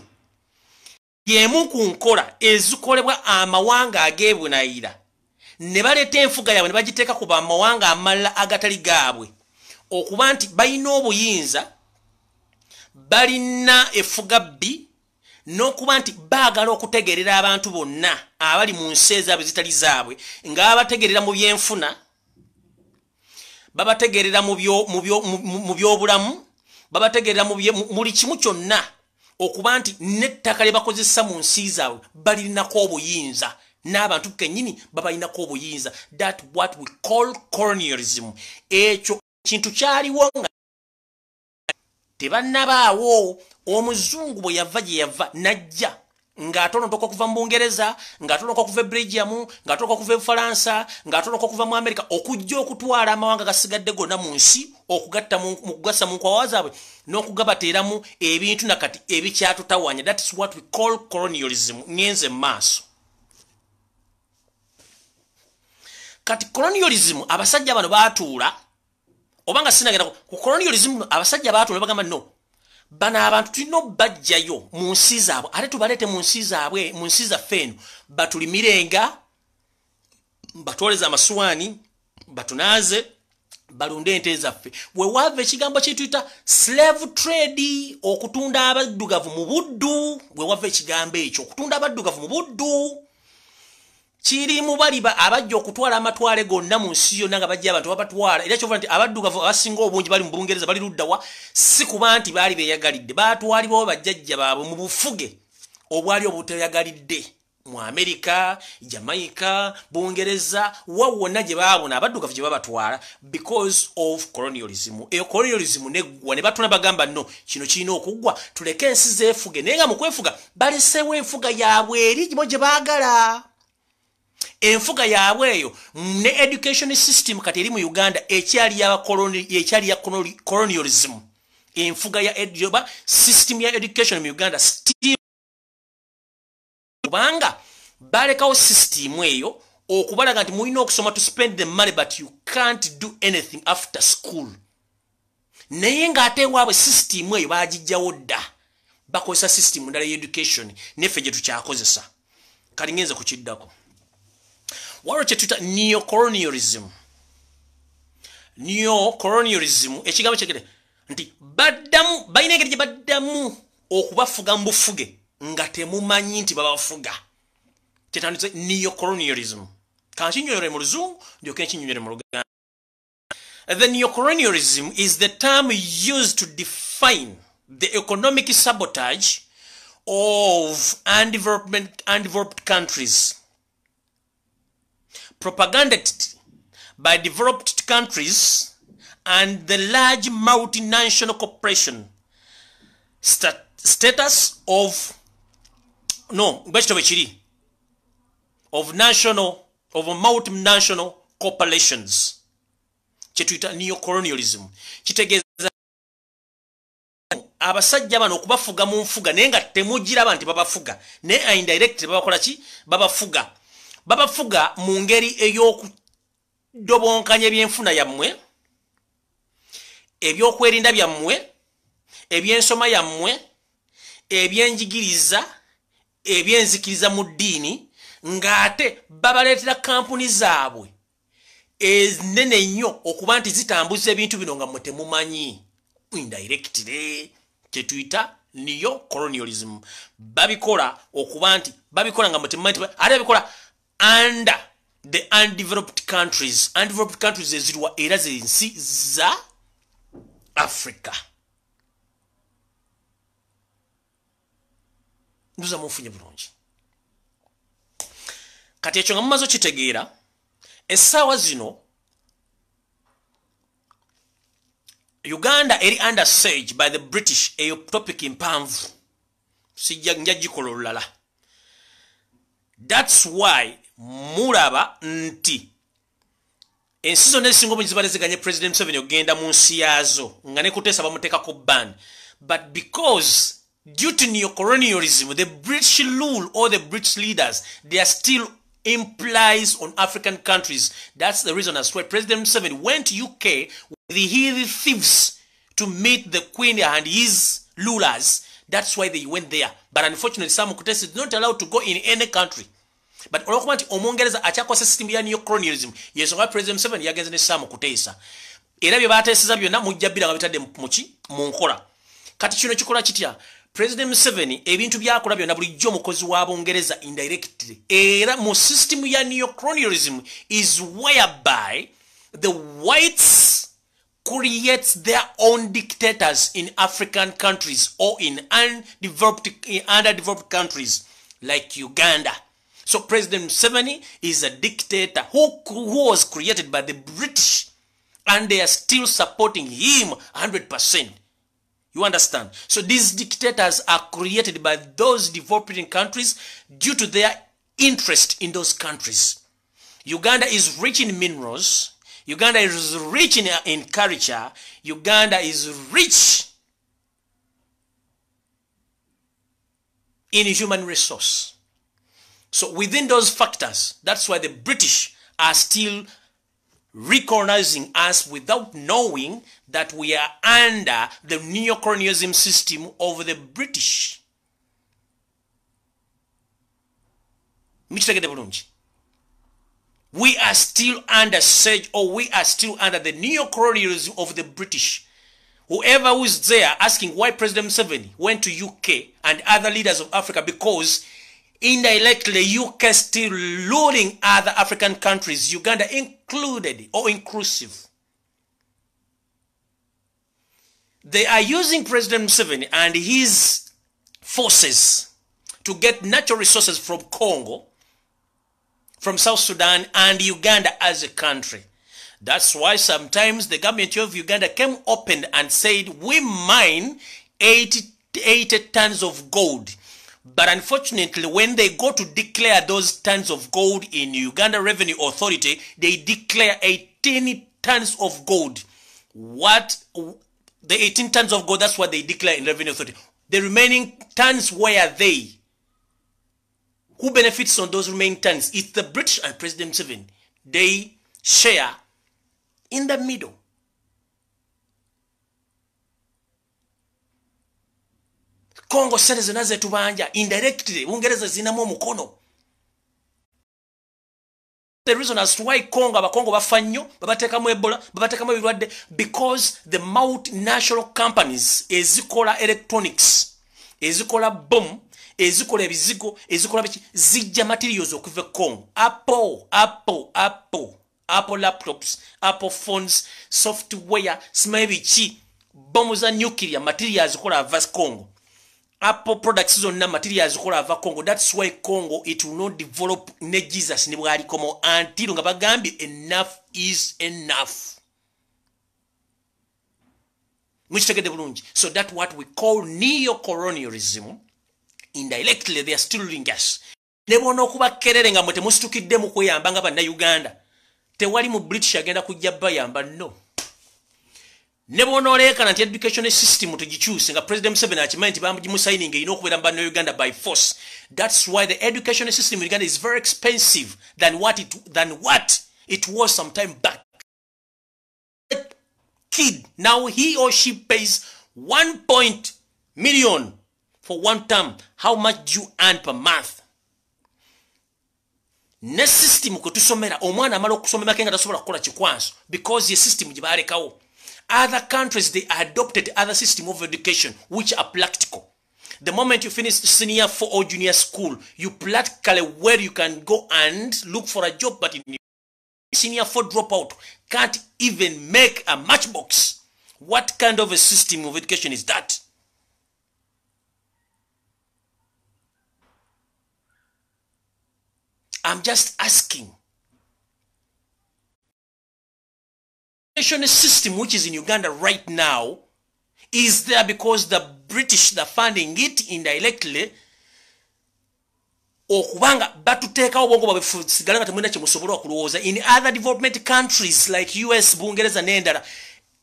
y'emu ku nkola ezikolebwa amawanga ag'ebunayira ne baleeta enfuga yaabwe ne bagiteeka ku bamawanga amalala agatali gaabwe, okuba nti balina obuyinza, balina effuga bbi, n'okuba nti baagala okutegeerera abantu bonna abali mu nsi ezaabwe zitali zaabwe, nga babategeerera mu byenfuna, babategeerera mu byobulamu, babategeerera mu buli kimu kyonna, Okuba nti n'ettaka lye bakozesa mu nsi zaabwe balirinako obuyinza, n'abantu kennyini babalinako obuyinza. That what we call colonialism. Ekyo kintu kyaliwo nga tebannabaawo. Omuzungu bwe yava gye yava najja ng'atonotoka okuva mu Bungereza, ng'atonoka okuva e Belgium, ng'atonoka okuva e Bufalansa, ng'atonoka okuva mu Amerika, okujja okutwala amawanga gasigadde gonna mu nsi, okugatta mu kugassa mu nkwawa zaabwe n'okugabateeramu ebintu nakati ebikyatutawaanya. That is what we call colonialism. Ngenze mu maaso. Kati colonialism, abasajja bano baatuula, oba nga sinagenda ku colonialism, abasajja baatuula bagamba no, bano abantu tulina obbajjayo mu nsi zaabwe, ate tubaleete mu nsi zaabwe, mu nsi zaffe eno, batulimirenga, batwoleze amasuwaani, batunaaze, balunde ente zaffe. We waava ekigambo kyetuyita slave trade, okutunda abaddugavu mu buddu. We wava ekigambo ekyo, okutunda abaddugavu mu buddu, kiri mu baliba abajja okutwala amatwale gonna mu nsi yonna, nga bajja abantu babatwala. Era kyova nti abaddugavu abasinga obungi bali mu Bungereza, bali luddawa, si kuba nti baali beeyagalidde, baatwalibwawo bajjajja baabwe mu bufuge obwali obuteyagalidde mu Amerika, Jamaica, Bungereza, wa wonna gye baabona abaddugavu gye babatwala because of colonialism. Eyo colonialism neggwa ne batuna bagamba no, kino kirina okuggwa, tuleke ensi zeefuge. Naye nga mu kwefuga baleseewo enfuga yaabwe eri bo gye baagala. Enfuga yaabwe eyo ne education system kati eri mu Uganda ekyali ya colonialism. Enfuga ya system ya education mu Uganda still, kubanga balekawo system eyo okubalaga nti mulina okusoma to spend the money, but you can't do anything after school. Naye ng'ate waabwe system eyo bagijjawo dda, bakozesa system ndala ya education neffe gye tukyakozesa. Kali ngenze kukiddako. Waliwo kye tuyita neocolonialism. Neocolonialism ekigambo kyegere nti baddamu, balina engeri gye baddamu okubafuga mu bufuge nga temumanyi nti babafuga. Kyetandise neocolonialism. Kankinyonyole mu Luzungu ndyoke nkinyonyole mu Luganda. The neocolonialism is the term used to define the economic sabotage of undeveloped countries, propaganded by developed countries and the large multinational corporation status of no of national of multinational corporations. Kyetuyita neocolonialism kitegeeza abasajja bano okubafuga mu nfuga naye nga temugiraba nti babafuga, naye indirectly babakola ki? Babafuga. Babafuga mu ngeri ey'okudobonkanya ebyenfuna yammwe, ebyokwerinda byammwe, ebyensoma yammwe, ebyenjigiriza, ebyenzikiriza mu ddiini, ng'ate babaleetera kampuni zaabwe ezinene nnyo okuba nti zitambuza ebintu bino nga mmwe temumanyi. Indirectly kyetuyita neocolonialism. Babikola okuba nti babikola nga mmwe temumanyi, ate babikola under the undeveloped countries. Undeveloped countries eziriwa? Era zensi za Africa. Nduza munfunye bulungi. Kati ekyo nga mumaze okitegeera, essaawa zino Uganda eri under siege by the British. Eyo topic mpanvu, sijja nja gikola olulala. That's why mulaba nti ensi zonna ezisinga obungi zibadde ziganye President Museveni okugenda mu nsi yaazo, nga ne Kuteesa bamuteekako ban. But because due to neocolonialism, the British rule or the British leaders, they are still implies on African countries. That's the reason as why President Museveni went to UK with his thieves to meet the Queen and his rulers. That's why they went there. But unfortunately, Sam Kutesa is not allowed to go in any country. But olwokuba nti Omungereza akyakozesa system ya neocolonialism, yensonga President Museveni yagenze ne Sam Kutesa. Era bye bateeseza byonna mujja bbira nga bitadde muki mu nkola. Kati kino kikola kitya? President Museveni ebintu byakola byonna bulijjo omukozi wa Bungereza indirectly. Era mu system ya neocolonialism is whereby the whites creates their own dictators in African countries or in underdeveloped countries like Uganda. So President Museveni is a dictator who was created by the British, and they are still supporting him 100%. You understand? So these dictators are created by those developing countries due to their interest in those countries. Uganda is rich in minerals. Uganda is rich in culture. Uganda is rich in human resource. So within those factors, that's why the British are still recolonizing us without knowing that we are under the neocolonialism system of the British. We are still under siege, or we are still under the neocolonialism of the British. Whoever who is there asking why President Museveni went to UK and other leaders of Africa, because indirectly UK still ruling other African countries, Uganda included or inclusive. They are using President Museveni and his forces to get natural resources from Congo, from South Sudan and Uganda as a country. That's why sometimes the government of Uganda came open and said, we mine 80 tons of gold. But unfortunately, when they go to declare those tons of gold in Uganda Revenue Authority, they declare 18 tons of gold. What? The 18 tons of gold, that's what they declare in Revenue Authority. The remaining tons, where are they? Who benefits on those remaining tons? It's the British and President Museveni. They share in the middle. Congo sente zonna zetubanja indirectly Bungereza zinamu omukono. The reason as to why Congo, abakongo bafa nnyo, babateekamu Ebola, babateekamu ebirwadde, because the multinational companies ezikola electronics, ezikola bomb, ezikola ebizigo, ezikola biki, zijja materials okuva e Congo. Apple, Apple, Apple, Apple laptops, Apple phones, software, simanyi biki, bomu za nuclear materials zikola ava Congo. Apple products zonna materials zikola ava Congo. That's why Congo, it will not develop ne Jesus ne bwalikomo until nga bagambye enough is enough. Mukitegedde bulungi. So that's what we call neo-colonialism. Indirectly, they are still ruling us. Ne bona okuba kerere nga mwe temusitukidde mu kweyamba nga bannayuganda. Tewali mu British agenda kujja bayamba, no. Ne bw'onooleekana nti education system tugikyuse nga President Museveni akimanyi nti bamugimusayininga erina okubeera mu bannayuganda by force. That's why the education system in Uganda is very expensive than what it was some time back. Kid, now he or she pays 1 million for one term. How much do you earn per month? Ne system kwe tusomera omwana amala okusoma Makenga tasobola kukola kikwanso because ye system gye baalekawo. Other countries, they adopted other system of education which are practical. The moment you finish senior 4 or junior school, you practically where you can go and look for a job. But in senior 4 dropout can't even make a matchbox. What kind of a system of education is that? I'm just asking. Education system which is in Uganda right now is there because the British are funding it indirectly. Okubanga batuteekawo obwongo bwabwe sigala nga temulina kye musobola okulowooza. In other development countries like US, Bungereza n'endala,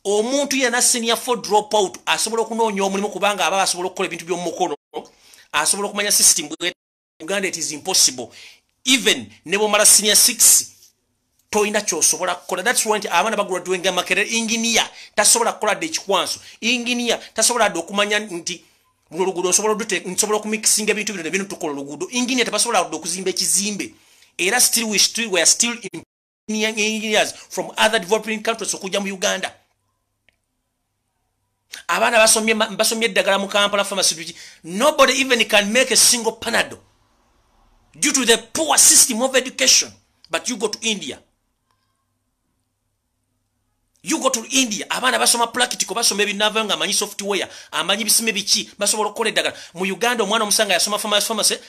omuntu yenna senior 4 dropout asobola okunoonya omulimu kubanga aba asobola okukola ebintu by'omu mukono, asobola okumanya system. Uganda it is impossible. Even ne bw'omala senior 6 toyina kyosobola kukola. That's why abaana bagraduatinga Makerere, engineer tasobola kukola dde ekikwanso, engineer tasobola dde okumanya nti luno oluguudo nsobola okumixinga ebintu bino ne bino tukola oluguudo. Engineer tebasobola dde okuzimba ekizimbe. Era still we are still engineers from other developing countries okujja mu Uganda. Abaana basomye eddagala mu Kampala pharmacy. Nobody even can make a single Panadol due to the poor system of education. But you go to India. You go to India, abaana basoma practical, basoma ebinava nga amanyi software, amanyi bisime biki, basobola okukola eddagala. Mu Uganda omwana omusanga yasoma pharmacy,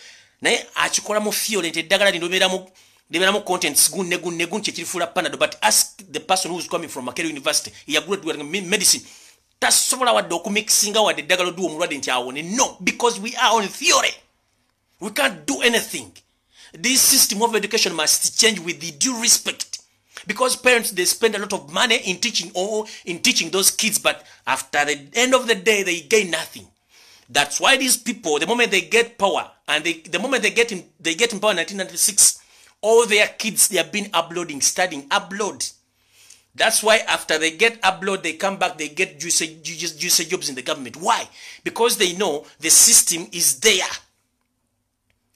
naye akikola mu theory nti eddagala lino libeeramu contents gunne gunne gunne kyekirifuula Panado. But ask the person who is coming from Makerere University, ya graduate medicine, tasobola wadde okumixinga wadde eddagala odduwa omulwadde nti awone. No, because we are on theory. We can't do anything. This system of education must change with the due respect. Because parents, they spend a lot of money in teaching those kids, but after the end of the day, they gain nothing. That's why these people, the moment they get power, and the moment they get in power in 1996, all their kids, they have been uploading, studying, upload. That's why after they get upload, they come back, they get juicy jobs in the government. Why? Because they know the system is there.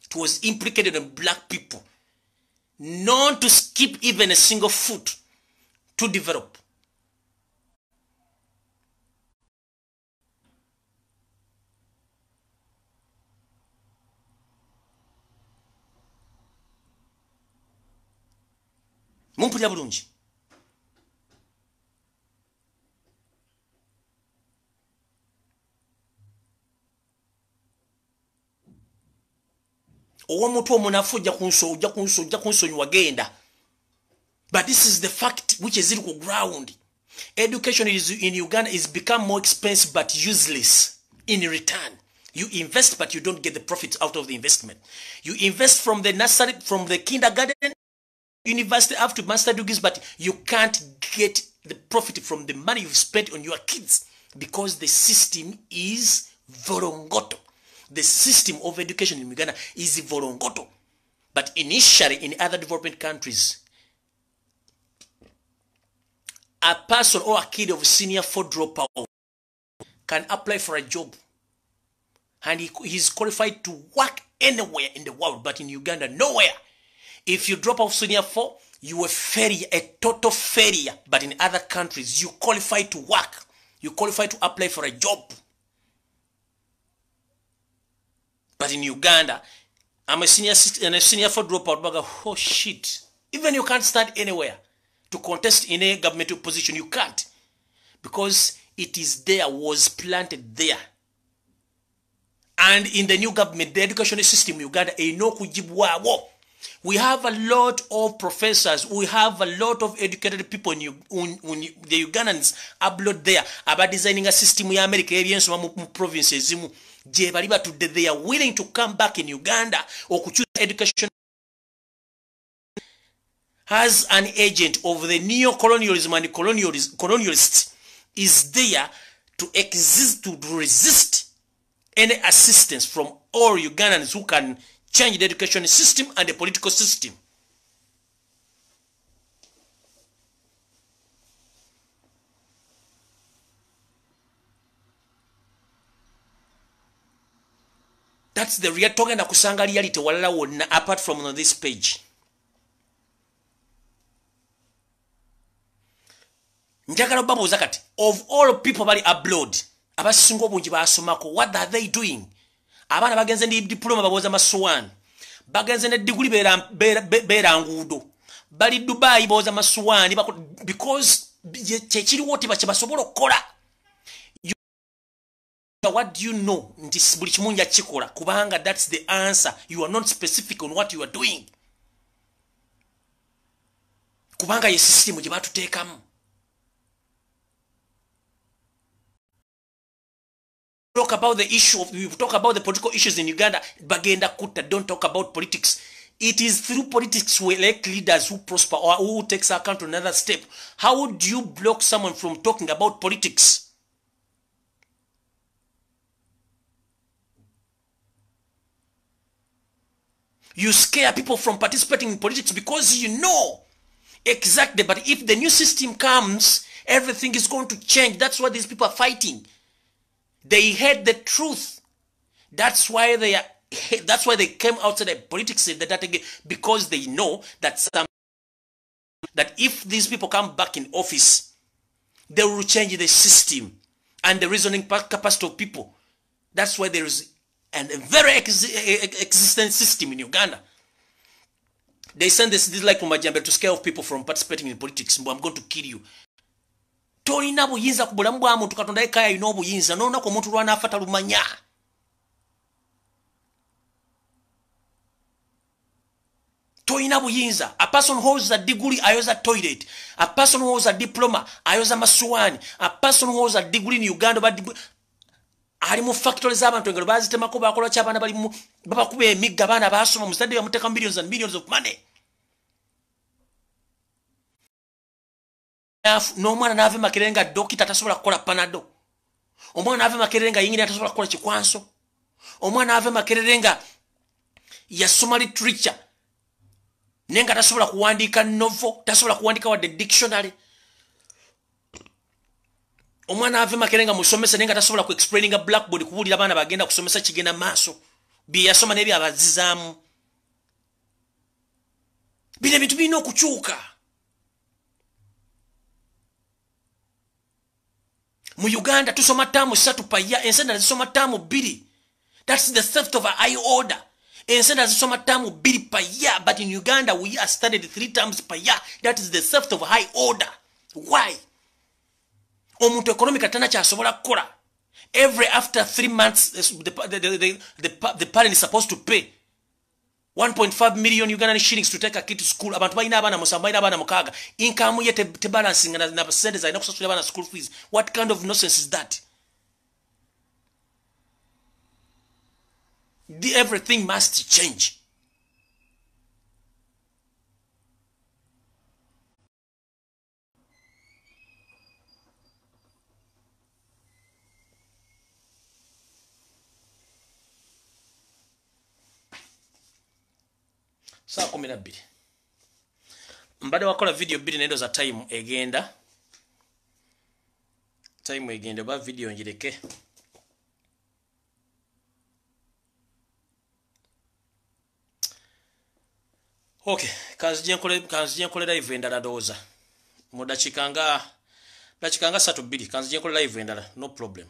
It was implicated in black people. Not to skip even a single foot to develop. Mumpulira bulungi. Ow'omutwe omunafu ojja kunsonyiwa genda. But this is the fact which is in ground. Education is in Uganda is become more expensive but useless in return. You invest but you don't get the profits out of the investment. You invest from the nursery, from the kindergarten, university up to master degrees, but you can't get the profit from the money you've spent on your kids because the system is vorongoto. The system of education in Uganda is vorongoto. But initially in other development countries, a person or a kid of senior 4 dropout can apply for a job and he's qualified to work anywhere in the world, but in Uganda, nowhere. If you drop off senior 4, you are a failure, a total failure. But in other countries, you qualify to work. You qualify to apply for a job. But in Uganda, I'm a senior 6 and a senior 4 dropout. But oh shit. Even you can't start anywhere to contest in a governmental position. You can't. Because it is there, was planted there. And in the new government, the education system in Uganda, we have a lot of professors, we have a lot of educated people in the Ugandans abroad there about designing a system in America, provinces. They are willing to come back in Uganda or choose education as an agent of the neo-colonialism and colonialists is there to exist, to resist any assistance from all Ugandans who can change the education system and the political system. That's the real talking kusanga reality walala wonna apart from on this page. Njagala babuuza kati of all people bali abroad abasinga obungi basomako, what are they doing? Abaana bagenze ne diploma baboza masuwani, bagenze ne degree beera nguudo, bali Dubai boza masuwani because kyekiriwo tebasobola okukola. What do you know? Nti buli kimu nja kikola kubanga that's the answer. You are not specific on what you are doing. Kubanga ye system gye batuteekamu. Talk about the issue of, we talk about the political issues in Uganda, bagenda kutta, don't talk about politics. It is through politics we elect leaders who prosper or who takes our country another step. How do you block someone from talking about politics? You scare people from participating in politics because you know exactly. But if the new system comes, everything is going to change. That's what these people are fighting. They hate the truth. That's why they are. That's why they came outside the politics because they know that that if these people come back in office, they will change the system and the reasoning capacity of people. That's why there is a very existent system in Uganda. They send this like from Majambe to scare off people from participating in politics. I'm going to kill you. Tolina buyinza ku bulamu bwa muntu. Katonda yekka yalina obuyinza. N'olunaku omuntu lw'anaafa talumanya. Tolina buyinza. A person who holds a degree ayoza toilet. A person who holds a diploma ayoza masuwani. A person who holds a degree in Uganda ali mu factory z'abantu, engalo bazitemako, bakola ki, abaana bali babakuba emigga, abaana basoma, omuzadde bamuteeka millions and millions of money. N'omwana n'ava Makerere nga dokita, tasobola kukola Panado. Omwana n'ava Makerere nga yingini, tasobola kukola kikwanso. Omwana n'ava Makerere nga yasoma literature, naye nga tasobola kuwandiika novel, tasobola kuwandiika wadde dictionary. Omwana ave Makerere nga musomesa, naye nga tasobola ku explaininga blackboard, kubuulira abaana bagenda kusomesa kigenda maaso. Bye yasoma naye byabazizaamu. Bino ebintu birina okukyuka mu Uganda. Tusoma term 3 per year, ensi endala zisoma term 2. That's the theft of high order. Ensi endala zisoma term 2 per year, but in Uganda we are studied three times per year. That is the theft of high order. Why? Omuntu economic tana kyasobola kukola. Every after 3 months, the parent is supposed to pay 1.5 million Ugandan shillings to take a kid to school. Abantu balina abaana 7, balina abaana 6, income ye tebalancing na sente zalina kusasulira abaana school fees. What kind of nonsense is that? Everything must change. Saa 12 mbadde wakola video 2, nendo za time egenda, time egenda, oba video njireke. Okay, kanzije nkole live endala. Ndowooza mu dakiika nga 3 2, kanzije nkole live endala. No problem,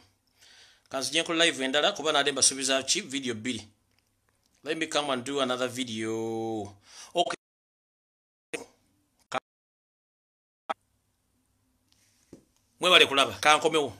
kanzije nkole live endala, kuba nade mbasuubiza ki video 2. Let me come and do another video. Okay, mwebale kulaba, kankomewo.